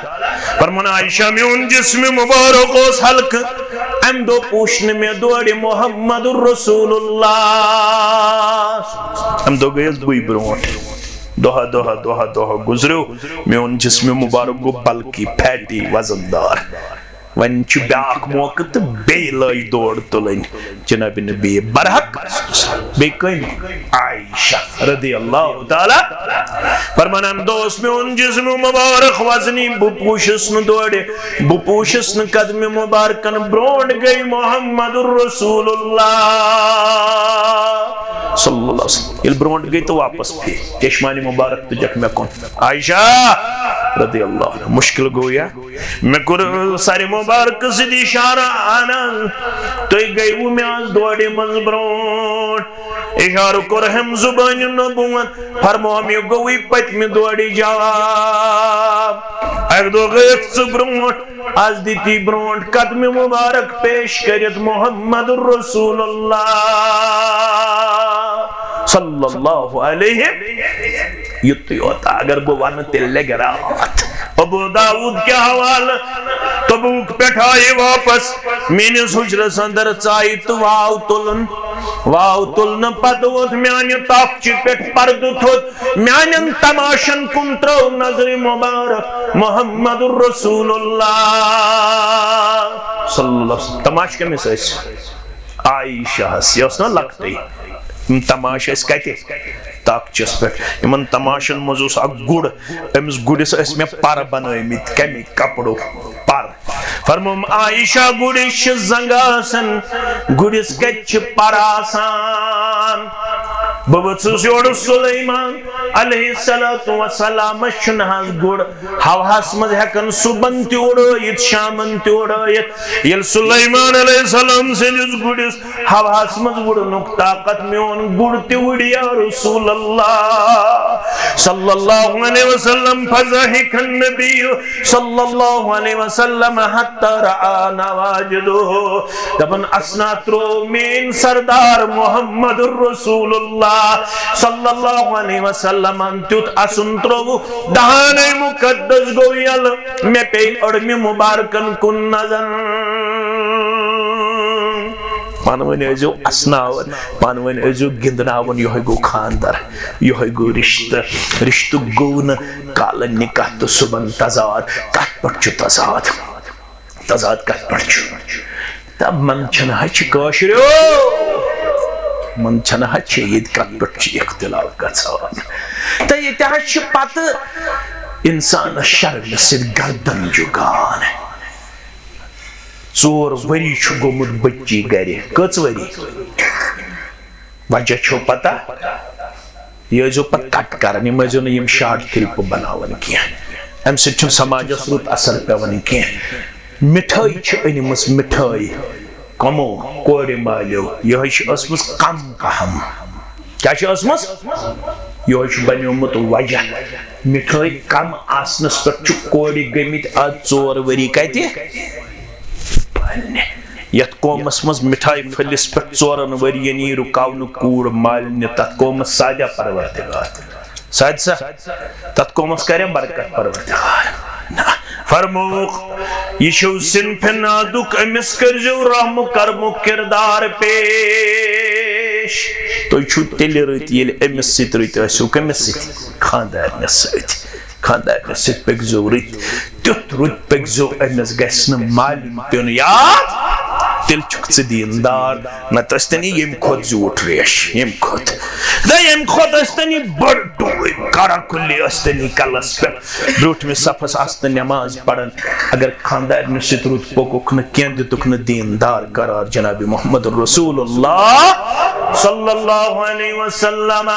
فرمان، عائشہ، میون جسم مبارک اوس ہلکہٕ، امہِ دۄہ پوچھ نہٕ مےٚ دورِ محمد رسول اللہ۔ امہِ دۄہ گٔیَس بٕے برونٛٹھ۔ دۄہہ، دۄہہ، دۄہہ، دۄہہ گُزریو، میون جسم مبارک گوٚو بلکہِ فیٹی، وزن دار۔ وۄنۍ چھُ بیٛاکھ موقعہٕ تہٕ بیٚیہِ لٲج دور تُلٕنۍ جناب نبی برحق۔ بیٚیہِ کٔمۍ؟ عائشہ رضی اللہ تعالیٰ فرمان، امہِ دۄہ اوس میون جسم مبارک وزنی، بہٕ پوٗشُس نہٕ دورِ، بہٕ پوٗشُس نہٕ قدمِ مبارکن برونٛٹھ گٔے محمد رسول اللہ صلی اللہ علیہ وسلم۔ ییٚلہِ برونٛٹھ گٔے تہٕ واپس پھِرِ، چشمانِ مبارک تُجکھ مےٚ کُن۔ عائشہ رضی اللہ عنہا، مشکل گوٚو یا؟ مےٚ کوٚر سرِ مبارکہٕ سۭتۍ اشارٕ، اہن حظ، تُہۍ گٔیوٕ مےٚ از دورِ منٛز برونٛٹھ۔ اشارٕ کوٚرہم زبانہِ نبوت، فرمووم، یہِ گوٚوٕے پٔتمہِ دورِ جواب۔ اکہِ دۄہ گٔیَکھ ژٕ برونٛٹھ، از دِتی برونٛٹھ قدمِ مبارک پیش کٔرِتھ محمد رسول اللہ صلی اللہ علیہ۔ یُتُے یوت، اگر بہٕ ونہٕ، تیٚلہِ لگہِ راتھ۔ ابو داؤد کہِ حوالہٕ، تبوک پٮ۪ٹھ آیہِ واپس، میٲنِس حجرس اندر ژایہِ تہٕ واو تُلُن۔ واو تُلنہٕ پتہٕ ووٚتھ میانہِ تخچہِ پٮ۪ٹھ پردٕ تھوٚد، میانٮ۪ن تماشن کُن ترٲو نظرِ مبارک محمد رسول اللہ صلی اللہ علیہ وسلم۔ تماشہٕ کٔمِس ٲسۍ؟ عائشہ ہس، یہِ ٲس نا لۄکٹٕے۔ یِم تماشہٕ ٲسۍ کتہِ؟ تخچس پٮ۪ٹھ۔ یِمن تماشن منٛز اوس اکھ گُر، أمِس گُرِس ٲسۍ مےٚ پر بنٲومٕتۍ، کمہِ کپرُک پر۔ فرمووُم، عائشہ، گُرِس چھِ زنٛگہٕ آسان، گُرِس کتہِ چھِ پر آسان؟ بہٕ ؤژھٕس یورٕ سلیمان علیہ الصلوۃ والسلامس، چھُنہٕ حظ گُر ہوہس منٛز ہٮ۪کان صُبحن تہِ اُڑٲیِتھ، شامن تہِ اُڑٲیِتھ؟ ییٚلہِ سلیمان علیہ السلام سٕنٛدِس گُرِس ہوہس منٛز وُڑنُک طاقت میون گُر تہِ وُڑِ یا رسول اللہ صلی اللہ علیہ وسلم۔ فضحک النبی صلی اللہ علیہ وسلم حتی رآ نواجذہ۔ دپان اسنا ترو میٲنۍ سردار محمد رسول اللہ صلی اللہ علیہ وسلمن تیُتھ اسُن تروو، دہانے مقدس گوٚو یلہٕ، مےٚ پیٚیہِ أڑمہِ مبارکن کُن نظر۔ پانہٕ ؤنۍ ٲسۍزیو اسناوان، پانہٕ ؤنۍ ٲسۍزیو گِنٛدناوان، یِہوٚے گوٚو خانٛدر، یِہوٚے گوٚو رِشتہٕ۔ رِشتہٕ گوٚو نہٕ کالہٕ نِکاح تہٕ صُبحن تضاد۔ کتھ پٮ۪ٹھ چھُ تضاد؟ تضاد کتھ پٮ۪ٹھ چھُ؟ تہٕ من چھنہٕ ہچہِ کٲشریو، من چھنہٕ ہچہِ ییٚتہِ کتھ پٮ۪ٹھ چھُ اختلاف گژھان۔ تہٕ ییٚتہِ حظ چھِ پتہٕ انسانس شرمہِ سۭتۍ گردن جُگان۔ ژور ؤری چھُ گوٚمُت بٔچی گرِ۔ کٔژ ؤری؟ وجہ چھو پتہ؟ یہِ ٲسۍزیو پتہٕ کٹ کران، یِم ٲسۍزیو نہٕ یِم شارٹ کلپہٕ بناوان کینٛہہ۔ امہِ سۭتۍ چھُنہٕ سماجس رُت اثر پٮ۪وان کینٛہہ۔ مِٹھٲے چھِ أنمٕژ، مِٹھٲے۔ یِمو کورِ مالیو، یِہوٚے چھِ ٲسمٕژ کم پہم۔ کیٛاہ چھِ ٲسمٕژ؟ یِہوٚے چھُ بنیومُت وجہ۔ مِٹھٲے کم آسنس پٮ۪ٹھ چھُ کورِ گٔمٕتۍ آز ژور ؤری کتہِ؟ پھٔلنہِ۔ یتھ قومس منٛز مِٹھایہِ پھٔلِس پٮ۪ٹھ ژورن ؤرین یی رُکاونہٕ کوٗر مالنہِ، تتھ قومس سادیا پروردگار۔ سادِ سا، تتھ قومس کریا برکت پروردگار؟ نہ۔ فرمووُکھ، یہِ چھُو صنفِ نادُک، أمِس کٔرۍزیو رحم کرمُک کردار پیش۔ تُہۍ چھِو تیٚلہِ رٕتۍ، ییٚلہِ أمِس سۭتۍ رٕتۍ ٲسِو۔ کٔمِس سۭتۍ؟ خاندارنِس سۭتۍ۔ خاندارنِس سۭتۍ پٔکۍزیو رٕتۍ۔ تیُتھ رُت پٔکۍزیو، أمِس گژھِ نہٕ مالِن پیوٚن یاد، تیٚلہِ چھُکھ ژٕ دیٖندار۔ نتہٕ ٲسۍ تَن یہِ ییٚمہِ کھۄتہٕ زیوٗٹھ ریش، ییٚمہِ کھۄتہٕ۔ نہ، ییٚمہِ کھۄتہٕ ٲسۍ تَن یہِ بٔڑ ڈوٗنۍ، کارا کُلی ٲسۍ تَن یہِ کلس پٮ۪ٹھ۔ برٛونٛٹھمِس صفس آستہٕ نٮ۪ماز پران، اگر خاندارنہِ سۭتۍ رُت پوٚکُکھ نہٕ کینٛہہ، دِتُکھ نہٕ دیٖندار قرار جناب محمد رسول اللہ صلی اللہ علیہ وسلم۔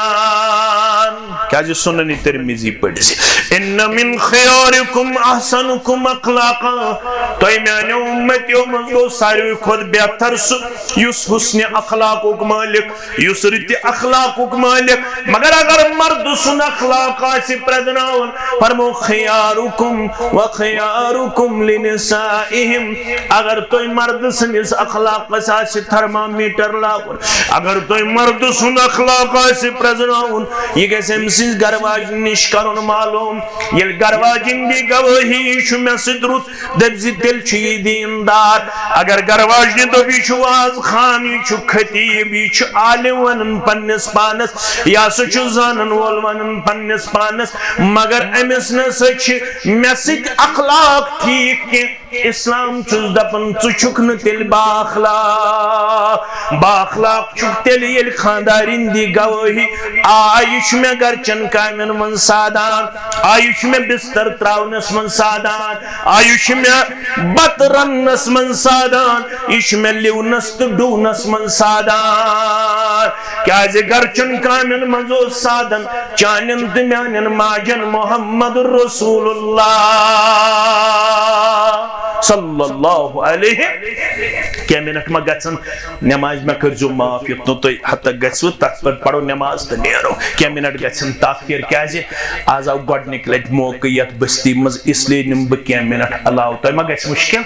کیازِ سنن ترمذی پٔرۍ زِ، ان من خیارکم احسنکم اخلاقا، تۄہہِ میانیو امتیو منٛز گوٚو ساروی کھۄتہٕ بہتر سُہ یُس حسنِ اخلاقُک مٲلِک، یُس رٕتہِ اخلاقُک مٲلِک۔ مگر اگر مردٕ سُنٛد اخلاق آسہِ پرٛزناوُن، فرمو، خیارکم و خیارکم لنسائہم۔ اگر تُہۍ مردٕ سٕنٛدِس اخلاقس آسہِ تھرمامیٹر لاگُن، اگر تُہۍ مردٕ سُنٛد اخلاق آسہِ پرٛزناوُن، یہِ گژھِ أمۍ سٕنٛزِ گرٕ واجنہِ نِش کرُن معلوم۔ ییٚلہِ گرٕ واجِنۍ دی گوٲہی، یہِ چھُ مےٚ سۭتۍ رُت، دٔپۍ زِ تیٚلہِ چھُ یہِ دیٖندار۔ اگر گرٕ واجنہِ دوٚپ، یہِ چھُ واز خان، یہِ چھُ خطیب، یہِ چھُ عالم ونان پننِس پانس، یہِ ہسا چھُ زانن وول ونان پننِس پانس، مگر أمِس نہ سا چھِ مےٚ سۭتۍ اخلاق ٹھیٖک کینٛہہ۔ اسلام چھُس دپان، ژٕ چھُکھ نہٕ تیٚلہِ بااخلاق۔ بااخلاق چھُکھ تیٚلہِ، ییٚلہِ خاندارِنۍ دی گوٲہی، آ، یہِ چھُ مےٚ گرچٮ۪ن کامٮ۪ن منٛز سادان، آ، یہِ چھُ مےٚ بستر تراونس منٛز سادان، آ، یہِ چھُ مےٚ بتہٕ رننس منٛز سادان، یہِ چھُ مےٚ لِونس تہٕ ڈُونس منٛز سادان۔ کیازِ گرچٮ۪ن کامٮ۪ن منٛز اوس سادان چانٮ۪ن تہٕ میانٮ۪ن ماجن محمد رسول اللہ صلی اللہ علیہ۔ کینٛہہ منٹ ما گژھن نماز، مےٚ کٔرۍزیو معاف، یوٚت نہٕ تُہۍ حتیٰ گژھِوٕ، تَتھ پٮ۪ٹھ پَرو نماز تہٕ نیرو۔ کینٛہہ منٹ گژھن تاخیر، کیٛازِ آز آو گۄڈٕنِکہِ لٹہِ موقعہٕ یَتھ بستی منٛز، اس لیے نِمہٕ بہٕ کینٛہہ منٹ علاوٕ۔ تۄہہِ ما گژھِ مُشکل؟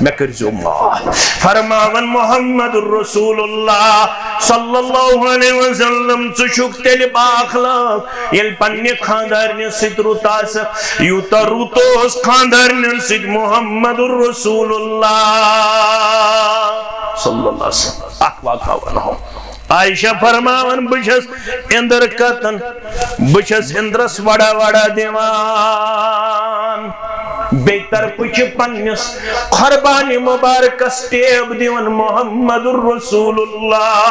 مےٚ کٔرۍزیو معاف۔ فرماوان محمد رسول اللہ صلی اللہ علیہ وسلم، ژٕ چھُکھ تیٚلہِ بااخلاق، ییٚلہِ پننہِ خاندارنہِ سۭتۍ رُت آسکھ، یوٗتاہ رُت اوس خاندارنٮ۪ن سۭتۍ محمد رسول اللہ صلی اللہ علیہ وسلم۔ اکھ واقعہ ونہو۔ عائشہ فرماوان، بہٕ چھَس اِندر کتن، بہٕ چھَس اِندرس وڑا وڑا دِوان، بیٚیہِ طرفہٕ چھِ پننِس قربانہِ مبارکس ٹیب دِوان محمد رسول اللہ۔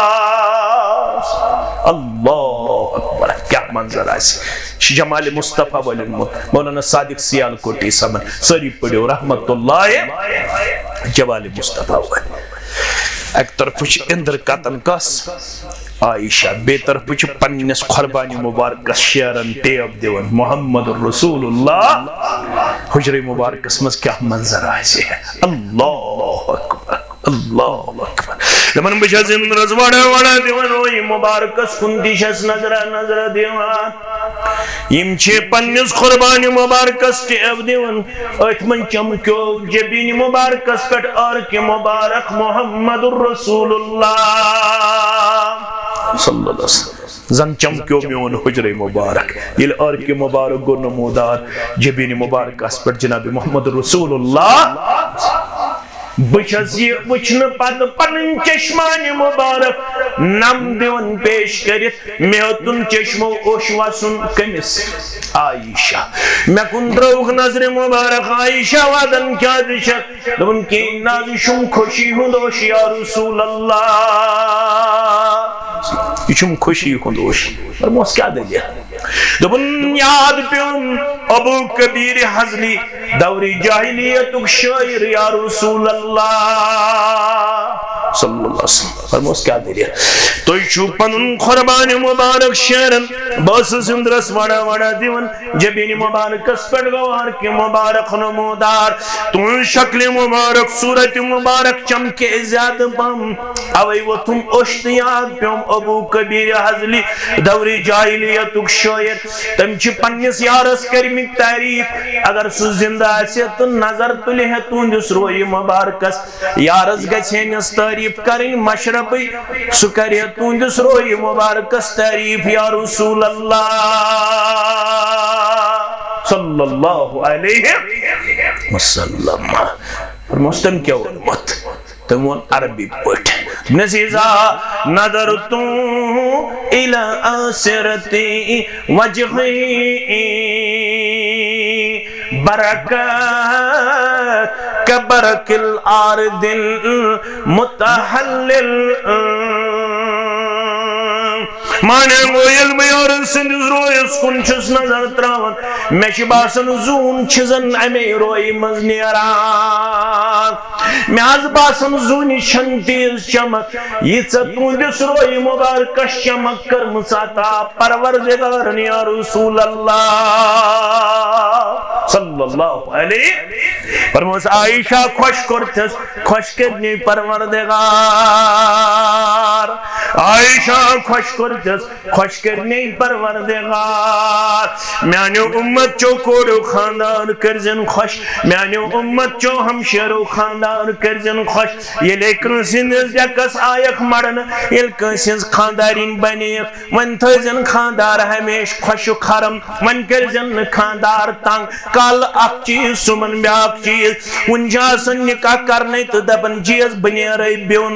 اللہ اکبر، کیٛاہ منظر آسہِ۔ یہِ چھُ جمال مصطفیٰ وٲلۍ اوٚنمُت، مولانا صادق سیالکوٹی صٲبن۔ سٲری پٔرِو رحمت اللہ جمال مصطفیٰ وٲلۍ۔ اکہِ طرفہٕ چھِ اِندر کتن کس؟ عائشہ۔ بیٚیہِ طرفہٕ چھِ پننِس قربانہِ مبارکس شیرن ٹیب دِوان محمد رسول اللہ۔ حجرے مبارکس منٛز کیٛاہ منظر آسہِ۔ اللہ اکبر، اللہ اکبر۔ دپان، بہٕ چھَس اِندرس وڑا وڑا دِوان، اوے مبارکس کُن تہِ چھَس نظرا نظرا دِوان۔ یِم چھِ پننِس قربانہِ مبارکس ٹیب دِوان۔ أتھۍ منٛز چمکیو جبیٖن مبارکس پٮ۪ٹھ عرق مبارک محمد رسول اللہ صلی اللہ علیہ وسلم۔ زن چمکیو میون حجرے مبارک۔ ییٚلہِ عرق مبارک گوٚو نمودار جبیٖن مبارکس پٮ۪ٹھ جناب محمد رسول اللہ، بہٕ چھَس یہِ وٕچھنہٕ پتہٕ پنٕنۍ چشمانِ مبارک نم دِوان پیش کٔرِتھ۔ مےٚ ہیوٚتُن چشمو اوٚش وَسُن۔ کٔمِس؟ عائشہ۔ مےٚ کُن ترٲوٕکھ نظرِ مبارک، عائشہ وَدان کیٛازِ چھَکھ؟ دوٚپُن، کِہیٖنۍ نہٕ حظ، یہِ چھُم خوشی ہُنٛد اوٚش یا رسول اللہ۔ یہِ چھُم خوشی ہُنٛد اوٚش۔ دوٚپمَس، کیٛاہ دٔلیٖل؟ دوٚپُن، یاد پیوٚم ابو کبیر حضلی، دورِ جاہلیتُک شٲعر یا رسول اللہ۔ صلی اللہ علیہ وسلم۔ فرموس، کیٛاہ دٔلیٖل؟ تُہۍ چھِو پنُن قربانِ مُبارک شیران۔ بہٕ ٲسٕس أنٛدرس وڑا وڑا دِوان، جبیٖنہِ مُبارکس پٮ۪ٹھ گوٚو ہر کینٛہہ مُبارک نمودار۔ تُہٕنٛز شکلہِ مُبارک، صوٗرتِ مُبارک چمکے زیادٕ پہم۔ اوے ووٚتھُم اوٚش تہٕ یاد پیوٚم ابو کبیر حضلی دورِ جاہلیتُک شٲعر۔ تٔمۍ چھِ پننِس یارس کٔرمٕتۍ تعریف۔ اگر سُہ زندٕ آسہِ تہٕ نظر تُلہِ ہے تُہنٛدِس رویہِ مُبارکس، یارس گژھِ ہے نس تعریف کرٕنۍ مشربٕے، سُہ کرِ ہے تُہنٛدِس رویہِ مُبارکس تعریف، یا رسول اللہ صلی اللہ علیہ وسلم۔ فرموس، تٔمۍ کیٛاہ ووٚنمُت؟ تٔمۍ ووٚن عربی پٲٹھۍ، نزیزا نظرتُ الی آسرتی وجہی برق کبرق الارض المتحلل۔ معنی گوٚو، ییٚلہِ بہٕ یارٕ سٕنٛدِس رویس کُن چھُس نظر تراوان، مےٚ چھِ باسان زوٗن چھِ زن امے رویہِ منٛز نیران۔ مےٚ حظ باسان زوٗنہِ چھَنہٕ تیٖژ چمک، ییٖژاہ تُہنٛدِس رویہِ مُبارکس چمک کٔرمٕژ عطا پروردگارن، یا رسول اللہ صلی اللہ علیہ۔ فرموس، عائشہ، خۄش کوٚرتھس، خۄش کٔرنی پروردگار۔ عائشہ، خۄش کوٚرتھس، خۄش کٔرنی پروردگار۔ میانیو اُمت چو کوریو خاندار کٔرزٮ۪ن خۄش، میانیو اُمت چو ہمشیرو خاندار کٔرزٮ۪ن خۄش۔ ییٚلے کٲنٛسہِ ہٕنٛدِس ڈیکس آیکھ مڑنہٕ، ییٚلہِ کٲنٛسہِ ہٕنٛز خاندارِنۍ بنیکھ، وۄنۍ تھٲیزٮ۪ن خاندار ہمیشہِ خۄشک خرم، وۄنۍ کٔرزٮ۪ن نہٕ خاندار تنگ۔ کالہٕ اکھ چیٖز، صُبحن بیاکھ چیٖز۔ وُنہِ چھِ آسان نکاح کرنے تہٕ دپان، جی حظ، بہٕ نیرے بیوٚن،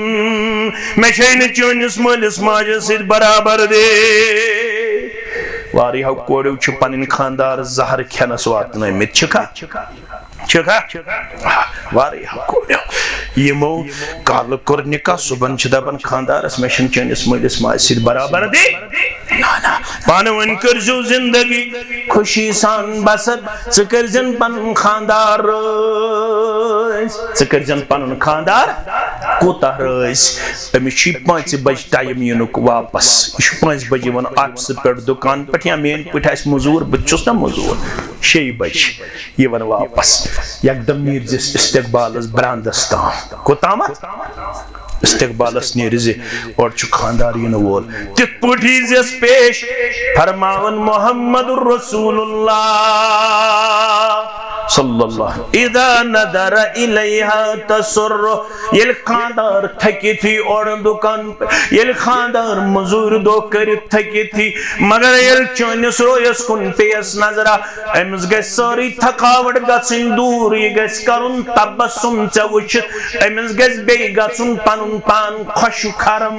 مےٚ چھے نہٕ چٲنِس مٲلِس ماجہِ سۭتۍ برابردی۔ واریاہو کوریو چھِ پنٕنۍ خاندار زہر کھٮ۪نس واتنٲومٕتۍ، چھِکھا؟ چھِکھا؟ واریاہو کوریو، یِمو کالہٕ کوٚر نکاح، صُبحن چھِ دپان خاندارس، مےٚ چھِنہٕ چٲنِس مٲلِس ماجہِ سۭتۍ برابردی۔ نہ، نہ، پانہٕ ؤنۍ کٔرزیو زندگی خوشی سان بسر۔ ژٕ کٔرزٮ۪ن پنُن خاندار رٲزۍ، ژٕ کٔرزٮ۪ن پنُن خاندار کوٗتاہ رٲزۍ؟ أمِس چھُ پانٛژِ بجہِ ٹایم یِنُک واپس۔ یہِ چھُ پانٛژِ بجہِ یِوان آفسہٕ پٮ۪ٹھ، دُکان پٮ۪ٹھ، یا میٲنۍ پٲٹھۍ آسہِ مٔزوٗر، بہٕ تہِ چھُس نا مٔزوٗر، شیٚیہِ بجہِ یِوان واپس۔ یکدم نیٖرزٮ۪س استقبالس براندس تام۔ کوٚتامتھ؟ استقبالس نیرِ زِ اورٕ چھُ خاندار یِنہٕ وول۔ تِتھ پٲٹھۍ ییٖزٮ۪س پیش، فرماوان محمد رسول اللہ صلی اللہ، اذا نظر الیہا تسر، ییٚلہِ خاندار تھٔکِتھ یی اورٕ دُکان پٮ۪ٹھ، ییٚلہِ خاندار مٔزوٗرۍ دۄہ کٔرِتھ تھٔکِتھ یی، مگر ییٚلہِ چٲنِس رویس کُن پیٚیس نظرا، أمِس گژھِ سٲرٕے تھکاوٹ گژھٕنۍ دوٗر، یہِ گژھِ کرُن تبسم ژےٚ وٕچھِتھ، أمِس گژھِ بیٚیہِ گژھُن پنُن پان خۄش و خرم۔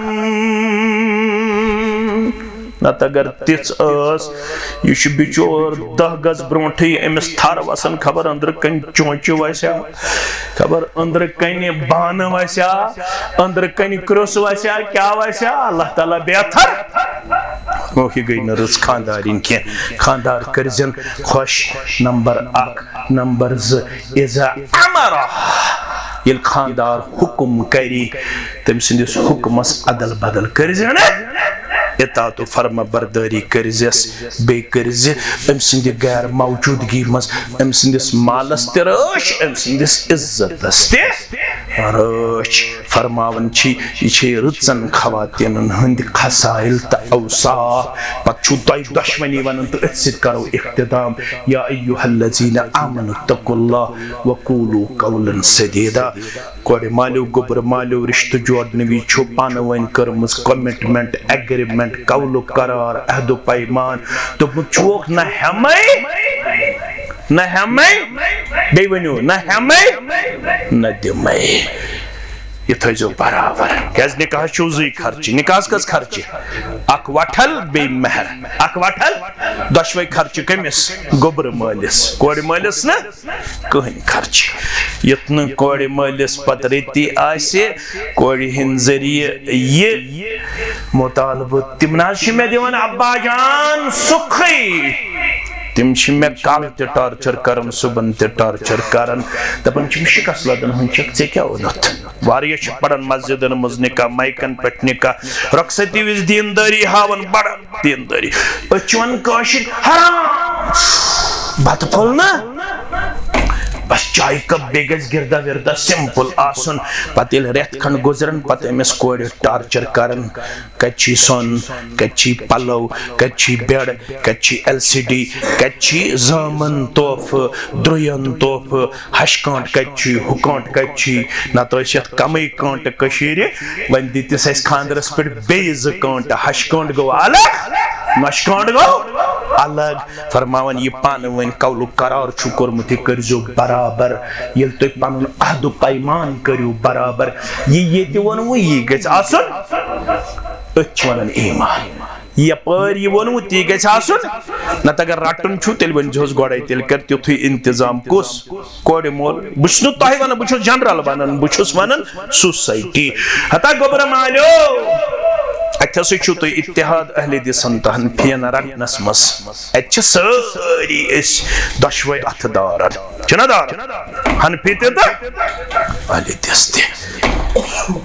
نتہٕ اگر تِژھ ٲس، یہِ چھُ بِچور دَہ گز برونٹھٕے أمِس تھر وسان، خبر أنٛدرٕ کنہِ چونچہِ وسیا، خبر أنٛدرٕ کنہِ بانہٕ وسیا، أنٛدرٕ کنہِ کرٛوٚس وسیا، کیٛاہ وسیا، اللہ تعالیٰ بہتر۔ نوکہِ گٔے نہٕ رٕژ خاندارِنۍ کینٛہہ۔ خاندار کٔرزٮ۪ن خۄش، نمبر اکھ۔ نمبر زٕ، اذا امر، ییٚلہِ خاندار حُکم کرِ، تٔمۍ سٕنٛدِس حُکمس ادل بدل کٔرزِ نہٕ، اطاعت و فرما بردٲری کٔرزٮ۪س، بیٚیہِ کٔرزِ أمۍ سٕنٛدِ غیر موجودگی منٛز أمۍ سٕنٛدِس مالس تہِ رٲچھ، أمۍ سٕنٛدِس عزتس تہِ رٲچھ۔ فرماوان چھِ، یہِ چھے رٕژن خواتیٖنن ہٕنٛدۍ خصائل تہٕ اوصاف۔ پتہٕ چھُو تۄہہِ دۄشوٕنی ونان تہٕ أتھۍ سۭتۍ کرو اختتام۔ یا ایھا الذین آمنوا اتقوا اللہ وقولوا قولا سدیدا۔ کورِ مالیو، گوٚبرٕ مالیو، رشتہٕ جوڑنہٕ وِزِ چھو پانہٕ ؤنۍ کٔرمٕژ commitment، agreement، قول و قرار، عہد و پیمان۔ دوٚپمُت چھُوکھ، نہ ہٮ۪مَے، نہ ہٮ۪مَے، بیٚیہِ ؤنِو، نہ ہٮ۪مَے، نہ دِمَے۔ یہِ تھٲیزیو برابر۔ کیٛازِ نکاحس چھُو زٕے خرچہِ۔ نکاحس کٔژ خرچہِ؟ اکھ وٹھل، بیٚیہِ مہر۔ اکھ وٹھل، دۄشوے خرچہِ کٔمِس؟ گوٚبرٕ مٲلِس۔ کورِ مٲلِس نہٕ؟ کٕہٕنۍ خرچہِ۔ یُتھ نہٕ کورِ مٲلِس پتہٕ رٔتی آسہِ، کورِ ہٕنٛدۍ ذٔریعہٕ یہِ مطالبہٕ، تِم نہ حظ چھِ مےٚ دِوان ابا جان سُکھٕے۔ تِم چھِ مےٚ کالہٕ تہِ ٹارچر کران، صُبحن تہِ ٹارچر کران، دپان چھِم، شکست لدن ہُنٛد چھکھ، ژےٚ کیٛاہ اوٚنُتھ؟ واریاہ چھِ پران مسجدن منٛز نکاح، مایکن پٮ۪ٹھ نکاح، رۄخصتی وِزِ دیندٲری ہاوان، بڑٕ دیندٲری۔ أسۍ چھِ ونان کٲشِر حرام، بتہٕ پھوٚل نہ، بس چایہِ کپ، بیٚیہِ گژھِ گِردا وِردا سمپل آسُن۔ پتہٕ ییٚلہِ رٮ۪تھ کھنڈ گُزران، پتہٕ أمِس کورِ ٹارچر کران، کتہِ چھی سۄن، کتہِ چھی پلو، کتہِ چھی بیڈ، کتہِ چھی ایل سی ڈی، کتہِ چھی زامن تحفہٕ، درٛوین تحفہٕ، ہشہِ کانٛٹہٕ کتہِ چھی، ہُہ کانٛٹہٕ کتہِ چھی؟ نتہٕ ٲسۍ یتھ کمٕے کانٛٹہٕ کٔشیٖرِ، وۄنۍ دِتِس اسہِ خانٛدرس پٮ۪ٹھ بیٚیہِ زٕ کانٛٹہٕ، ہشہِ کانٛٹہٕ گوٚو الگ، نۄشہِ کانٛٹہٕ گوٚو الگ۔ فرماوان، یہِ پانہٕ ؤنۍ قولُک قرار چھُ کوٚرمُت، یہِ کٔرۍزیو برابر۔ ییٚلہِ تُہۍ پنُن عہد و پیمان کٔرِو برابر، یہِ ییٚتہِ ووٚنوٕ، یی گژھِ آسُن۔ أتھۍ چھِ ونان ایمان۔ یپٲرۍ یہِ ووٚنمُت، تی گژھِ آسُن۔ نتہٕ اگر رٹُن چھُ، تیٚلہِ ؤنۍ زِہوس گۄڈے، تیٚلہِ کر تیُتھُے انتظام۔ کُس؟ کورِ مول۔ بہٕ چھُس نہٕ تۄہہِ ونان، بہٕ چھُس جنرل ونان، بہٕ چھُس ونان سوسایٹی۔ ہتا گوٚبرا مالیو، اتہِ ہسا چھُو تُہۍ اتحاد اہل حدیثن تہٕ حنفین رٹنس منٛز۔ اتہِ چھِ سٲری أسۍ دۄشوے اتھٕ دارن۔ چھِنہ دارن؟ حنفی تہِ تہٕ اہل حدیث تہِ۔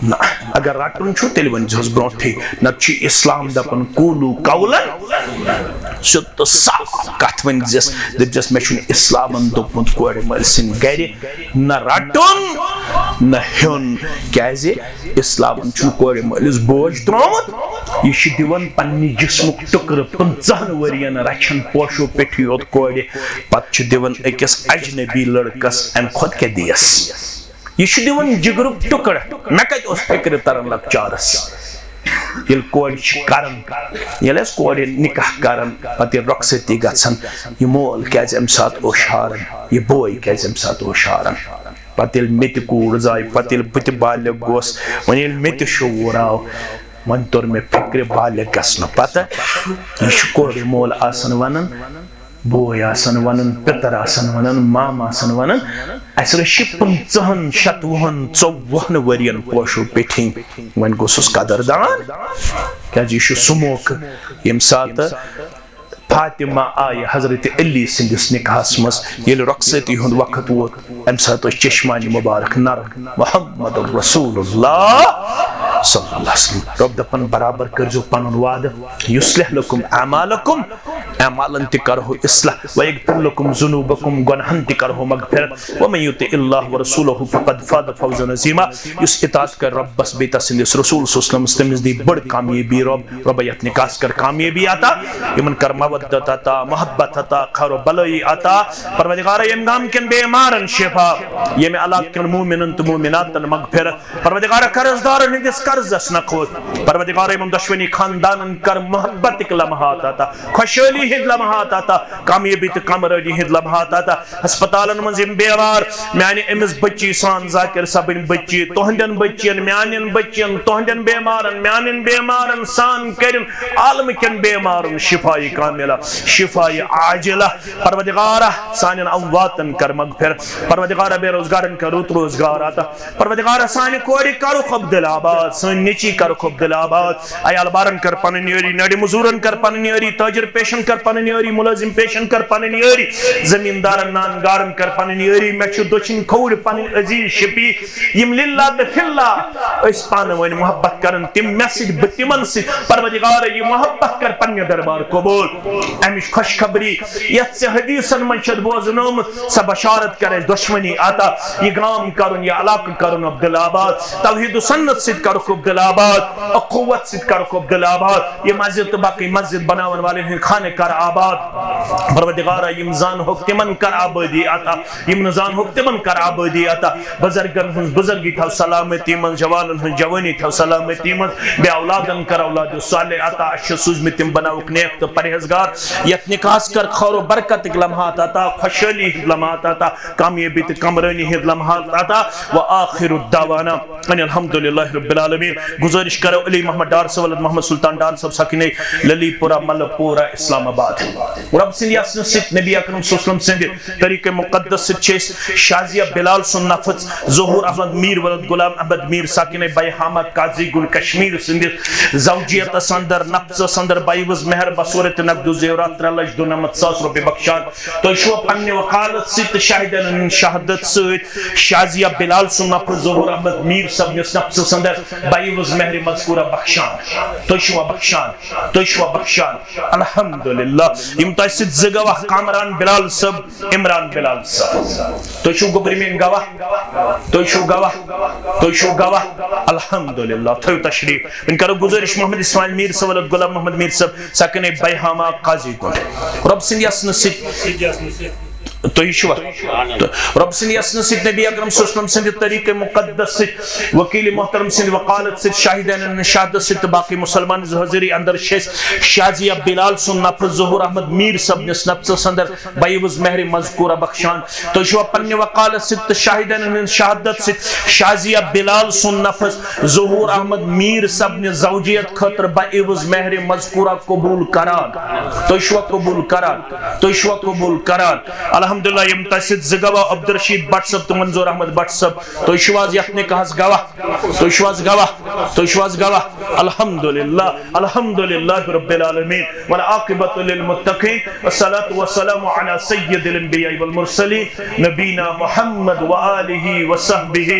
نہ، اگر رٹُن چھُ، تیٚلہِ ؤنۍ زِہوس برونٹھٕے۔ نتہٕ چھُ اسلام دپان، قولوا قولا، سیوٚد تہٕ صاف کتھ ؤنۍ زِس، دٔپۍ زِس، مےٚ چھُنہٕ اسلامن دوٚپمُت کورِ مٲلۍ سٕنٛدِ گرِ نہ رٹُن نہ ہیوٚن۔ کیازِ؟ اسلامن چھُنہٕ کورِ مٲلِس بوج ترٛوومُت۔ یہِ چھُ دِوان پننہِ جسمُک ٹُکرٕ پٕنٛژٕہن ؤرین رچھن پوشو پیٚٹھی یوت کورِ، پتہٕ چھُ دِوان أکِس اجنبی لڑکس، امہِ کھۄتہٕ کیٛاہ دِیس؟ یہِ چھُ دِوان جگرُک ٹُکڑٕ۔ مےٚ کتہِ اوس فکرِ تران لۄکچارس، ییٚلہِ کورِ چھِ کران، ییٚلہِ أسۍ کورِ نکاح کران، پتہٕ ییٚلہِ رۄخصتی گژھان، یہِ مول کیازِ امہِ ساتہٕ اوس شاران، یہِ بوے کیازِ امہِ ساتہٕ اوس شاران؟ پتہٕ ییٚلہِ مےٚ تہِ کوٗر زاے، پتہٕ ییٚلہِ بہٕ تہِ بالغ گوس، وۄنۍ ییٚلہِ مےٚ تہِ شعوٗر آو، وۄنۍ توٚر مےٚ فکرِ بالغ گژھنہٕ پتہٕ، یہِ چھُ کورِ مول آسان ونان، بوے آسان ونان، پِتر آسان ونان، مام آسان ونان، اسہِ رٔچھِ پٕنٛژٕہن، شتوُہن، ژوٚوُہن ؤرین پوشو پیٚٹھی۔ وۄنۍ گوٚژھُس قدردان، کیازِ یہِ چھُ سُہ موقعہٕ ییٚمہِ ساتہٕ فاطمہ آیہِ حضرت علی سٕنٛدِس نکاحس منٛز، ییٚلہِ رۄخصتی ہُنٛد وقت ووت، امہِ ساتہٕ ٲسۍ چشمانہِ مبارک نرم۔ محمد رسول اللہ صلی اللہ علیہ وسلم۔ رۄب دپان، برابر کٔرزیو پنُن وعدٕ، یصلح لکم اعمالکم، اعمالن تہِ کرہو اصلاح، ویغفر لکم ذنوبکم، گۄناہن تہِ کرہو مغفرت، ومن یطع اللہ ورسولہ فقد فاز فوزا عظیما۔ یُس اطاعت کرِ رۄبس بیٚیہِ تسٕنٛدِس رسول صلی اللہ علیہ وسلمس، تٔمِس دی بٔڑ کامیٲبی۔ رۄب، رۄبا یتھ نکاحس کر کامیٲبی عطا، یِمن کر مودت عطا، محبت عطا، خیر و بلٲیی عطا۔ پروردگارا، ییٚمہِ گامہٕ کٮ۪ن بیمارن شفا، ییٚمہِ علاقہٕ کٮ۪ن مومنن تہٕ مومناتن مغفرت۔ پروردگارا، قرض دارن ہٕنٛدِس قرضس نکھوت۔ پروردگارا، یِمن دۄشوٕنی خاندانن کر محبتٕکۍ لمحات عطا، خۄشحٲلی ہٕنٛدۍ لمحات عطا، کامیٲبی تہٕ کامرٲنی ہٕنٛدۍ لمحات عطا۔ ہسپتالن منٛز یِم بیمار، میانہِ أمِس بٔچی سان، ذاکر صٲبٕنۍ بٔچی، تُہنٛدٮ۪ن بٔچین، میانٮ۪ن بٔچین، تُہنٛدٮ۪ن بیمارن، میانٮ۪ن بیمارن سان کٔرِن عالمہٕ کٮ۪ن بیمارن شفایہِ کاملہ، شفایہِ عاجلہ۔ پروردگارہ، سانٮ۪ن امواتن کر مغفرت۔ پروردگارہ، بے روزگارن کر رُت روزگار عطا۔ پروردگارہ، سانہِ کورِ کرُکھ عبدالآباد، سٲنۍ نیٚچی کرُکھ عبدالآباد۔ عیال بارن کر پنٕنۍ یٲری، نرِ مزورن کر پنٕنۍ یٲری، تاجر پیشن کر پنٕنۍ یٲری، ملازم پیشن کر پنٕنۍ یٲری، زمیندارن نان گارن کر پنٕنۍ یٲری۔ مےٚ چھُ دٔچھِنۍ کھووُر پنٕنۍ عزیز شفیع، یِم للہ تہٕ فی اللہ ٲسۍ پانہٕ ؤنۍ محبت کران، تِم مےٚ سۭتۍ، بہٕ تِمن سۭتۍ۔ پروردگار، یہِ محبت کر پننہِ دربار قبول۔ امِچ خوشخبری، یتھ ژےٚ حدیثن منٛز چھتھ بوزنٲومٕژ، سۄ بشارت کر اَسہِ دۄشوٕنی عطا۔ یہِ گام کرُن، یہِ علاقہٕ کرُن عبدالآباد، توحید و سنت سۭتۍ کرُکھ عبدالآباد، اخوت سۭتۍ کرُکھ عبدالآباد۔ یہِ مسجد تہٕ باقٕے مسجد بناون والٮ۪ن ہٕنٛدۍ خانہٕ کر آباد۔ پروردگارا، یِم زانہوکھ تِمن کر آبٲدی عطا، یِم نہٕ زانہوکھ تِمن کر آبٲدی عطا۔ بزرگن ہٕنٛز بزرگی تھاو سلامتی منٛز، جوانن ہٕنٛز جوانی تھاو سلامتی منٛز، بے اولادن کر اولاد صالح عطا۔ اَسہِ چھِ سوٗزمٕتۍ تِم بناوُکھ نیک تہٕ پرہیزگار۔ یتھ نکاحس کر خٲر و برکتٕکۍ لمحات عطا، خۄشحٲلی ہٕنٛدۍ لمحات عطا، کامیٲبی تہٕ کامرٲنی ہٕنٛدۍ لمحات عطا۔ و آخر دعوانا ان الحمد للہ رب العالمین۔ گزارش کرو علی محمد ڈار صٲب، ولد محمد سلطان ڈار صٲب، سکنہ للی پورہ، ملک پورہ، اسلام آباد۔ رب سٕنٛدِ یژھنہٕ سۭتۍ، نبی اکرم صلی اللہ علیہ وسلم سٕنٛدِ طریقہ مقدس سۭتۍ چھِ أسۍ شازیہ بلال سُنٛد نفس ظہور احمد میر ولد غلام احمد میر، ساکن بیہامہ، قاضی گنڈ، کشمیر سٕنٛدِس زوجیتس اندر، نفسس اندر، بعوض مہر، بصورت نقد و زیورات ترٛےٚ لچھ دُنمتھ ساس رۄپیہِ بخشان۔ تُہۍ چھِوا پننہِ وکالت سۭتۍ تہٕ شاہدن ہٕنٛدِ شہادت سۭتۍ شازیہ بلال سُنٛد نفس ظہور احمد میر صٲبنِس نفسس اندر بعوض مہر مذکورہ بخشان؟ تُہۍ چھِوا بخشان؟ تُہۍ چھِوا بخشان؟ الحمدللہ۔ یِم تۄہہِ سۭتۍ زٕ گواہ، کامران بلال صٲب، عمران بلال صٲب۔ تُہۍ چھِو گوٚبرِ میٲنۍ گواہ؟ تُہۍ چھِو گواہ؟ تُہۍ چھِو گواہ؟ الحمدللہ۔ تھٲیِو تشریف۔ وۄنۍ کرو گزٲرِش محمد اسماعیل میر صٲب، ولد غلام محمد میر صٲب، سکنہ بیہامہ، قاضی گنڈ۔ رب سٕنٛدِ یژھنہٕ سۭتۍ۔ تُہۍ چھِوا؟ رب سٕنٛدِ یژھنہٕ سۭتۍ، نبی اکرم صلی اللہ علیہ وسلم سٕنٛدِ طریقہ مقدس سۭتۍ، وکیل محترم سٕنٛدِ وکالت سۭتۍ، شاہدن ہٕنٛدِ شہادت سۭتۍ تہٕ باقی مسلمان حاضری اندر چھِ أسۍ شازیہ بلال سُنٛد نفس ظہور احمد میر صٲبنِس نفسس اندر بعوض مہر مذکورہ بخشان۔ تُہۍ چھِوا پننہِ وکالت سۭتۍ تہٕ شاہدن ہٕنٛدِ شہادت سۭتۍ شازیہ بلال سُنٛد نفس ظہور احمد میر صٲبنہِ زوجیت خٲطرٕ بعوض مہر مذکورہ قبول کران؟ تُہۍ چھِوا قبول کران؟ تُہۍ چھِوا قبول کران؟ الحمدللہ، یِم تۄہہِ سۭتۍ زٕ گواہ، عبدالرشید بٹ صٲب تہٕ منظور احمد بٹ صٲب، تُہۍ چھِو حظ یتھ نکاحس گواہ؟ تُہۍ چھِو حظ گواہ؟ تُہۍ چھِو حظ گواہ؟ الحمدللہ، الحمدللہ رب العالمین، والعاقبۃ للمتقین، والصلاۃ والسلام علی سید الانبیاء والمرسلین، نبینا محمد وآلہ وصحبہ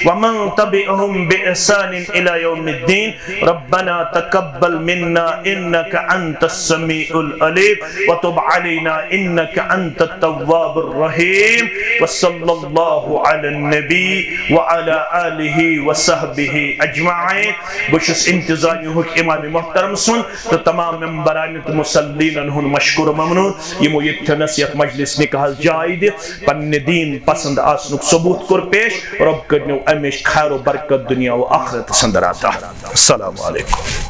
ومن تبعهم بإحسان الی یوم الدین۔ ربنا تقبل منا انك انت السميع العليم وتب علينا انك انت التواب الرحيم، وصلى الله على النبي وعلى آله وصحبه اجمعين۔ بہٕ چھُس انتظامیہ ہُک امام محترم سُنٛد تہٕ تمام ممبران تہٕ مصلینن ہُنٛد مشکور ممنون، یِمو ییٚتہِ تھٲنس یتھ مجلس نکاحس جاے دِتھ پننہِ دین پسند آسنُک ثبوت کوٚر پیش۔ رب کٔرنو امیش خیر و برکت دنیا و آخرتس اندر عطا۔ السلام علیکم۔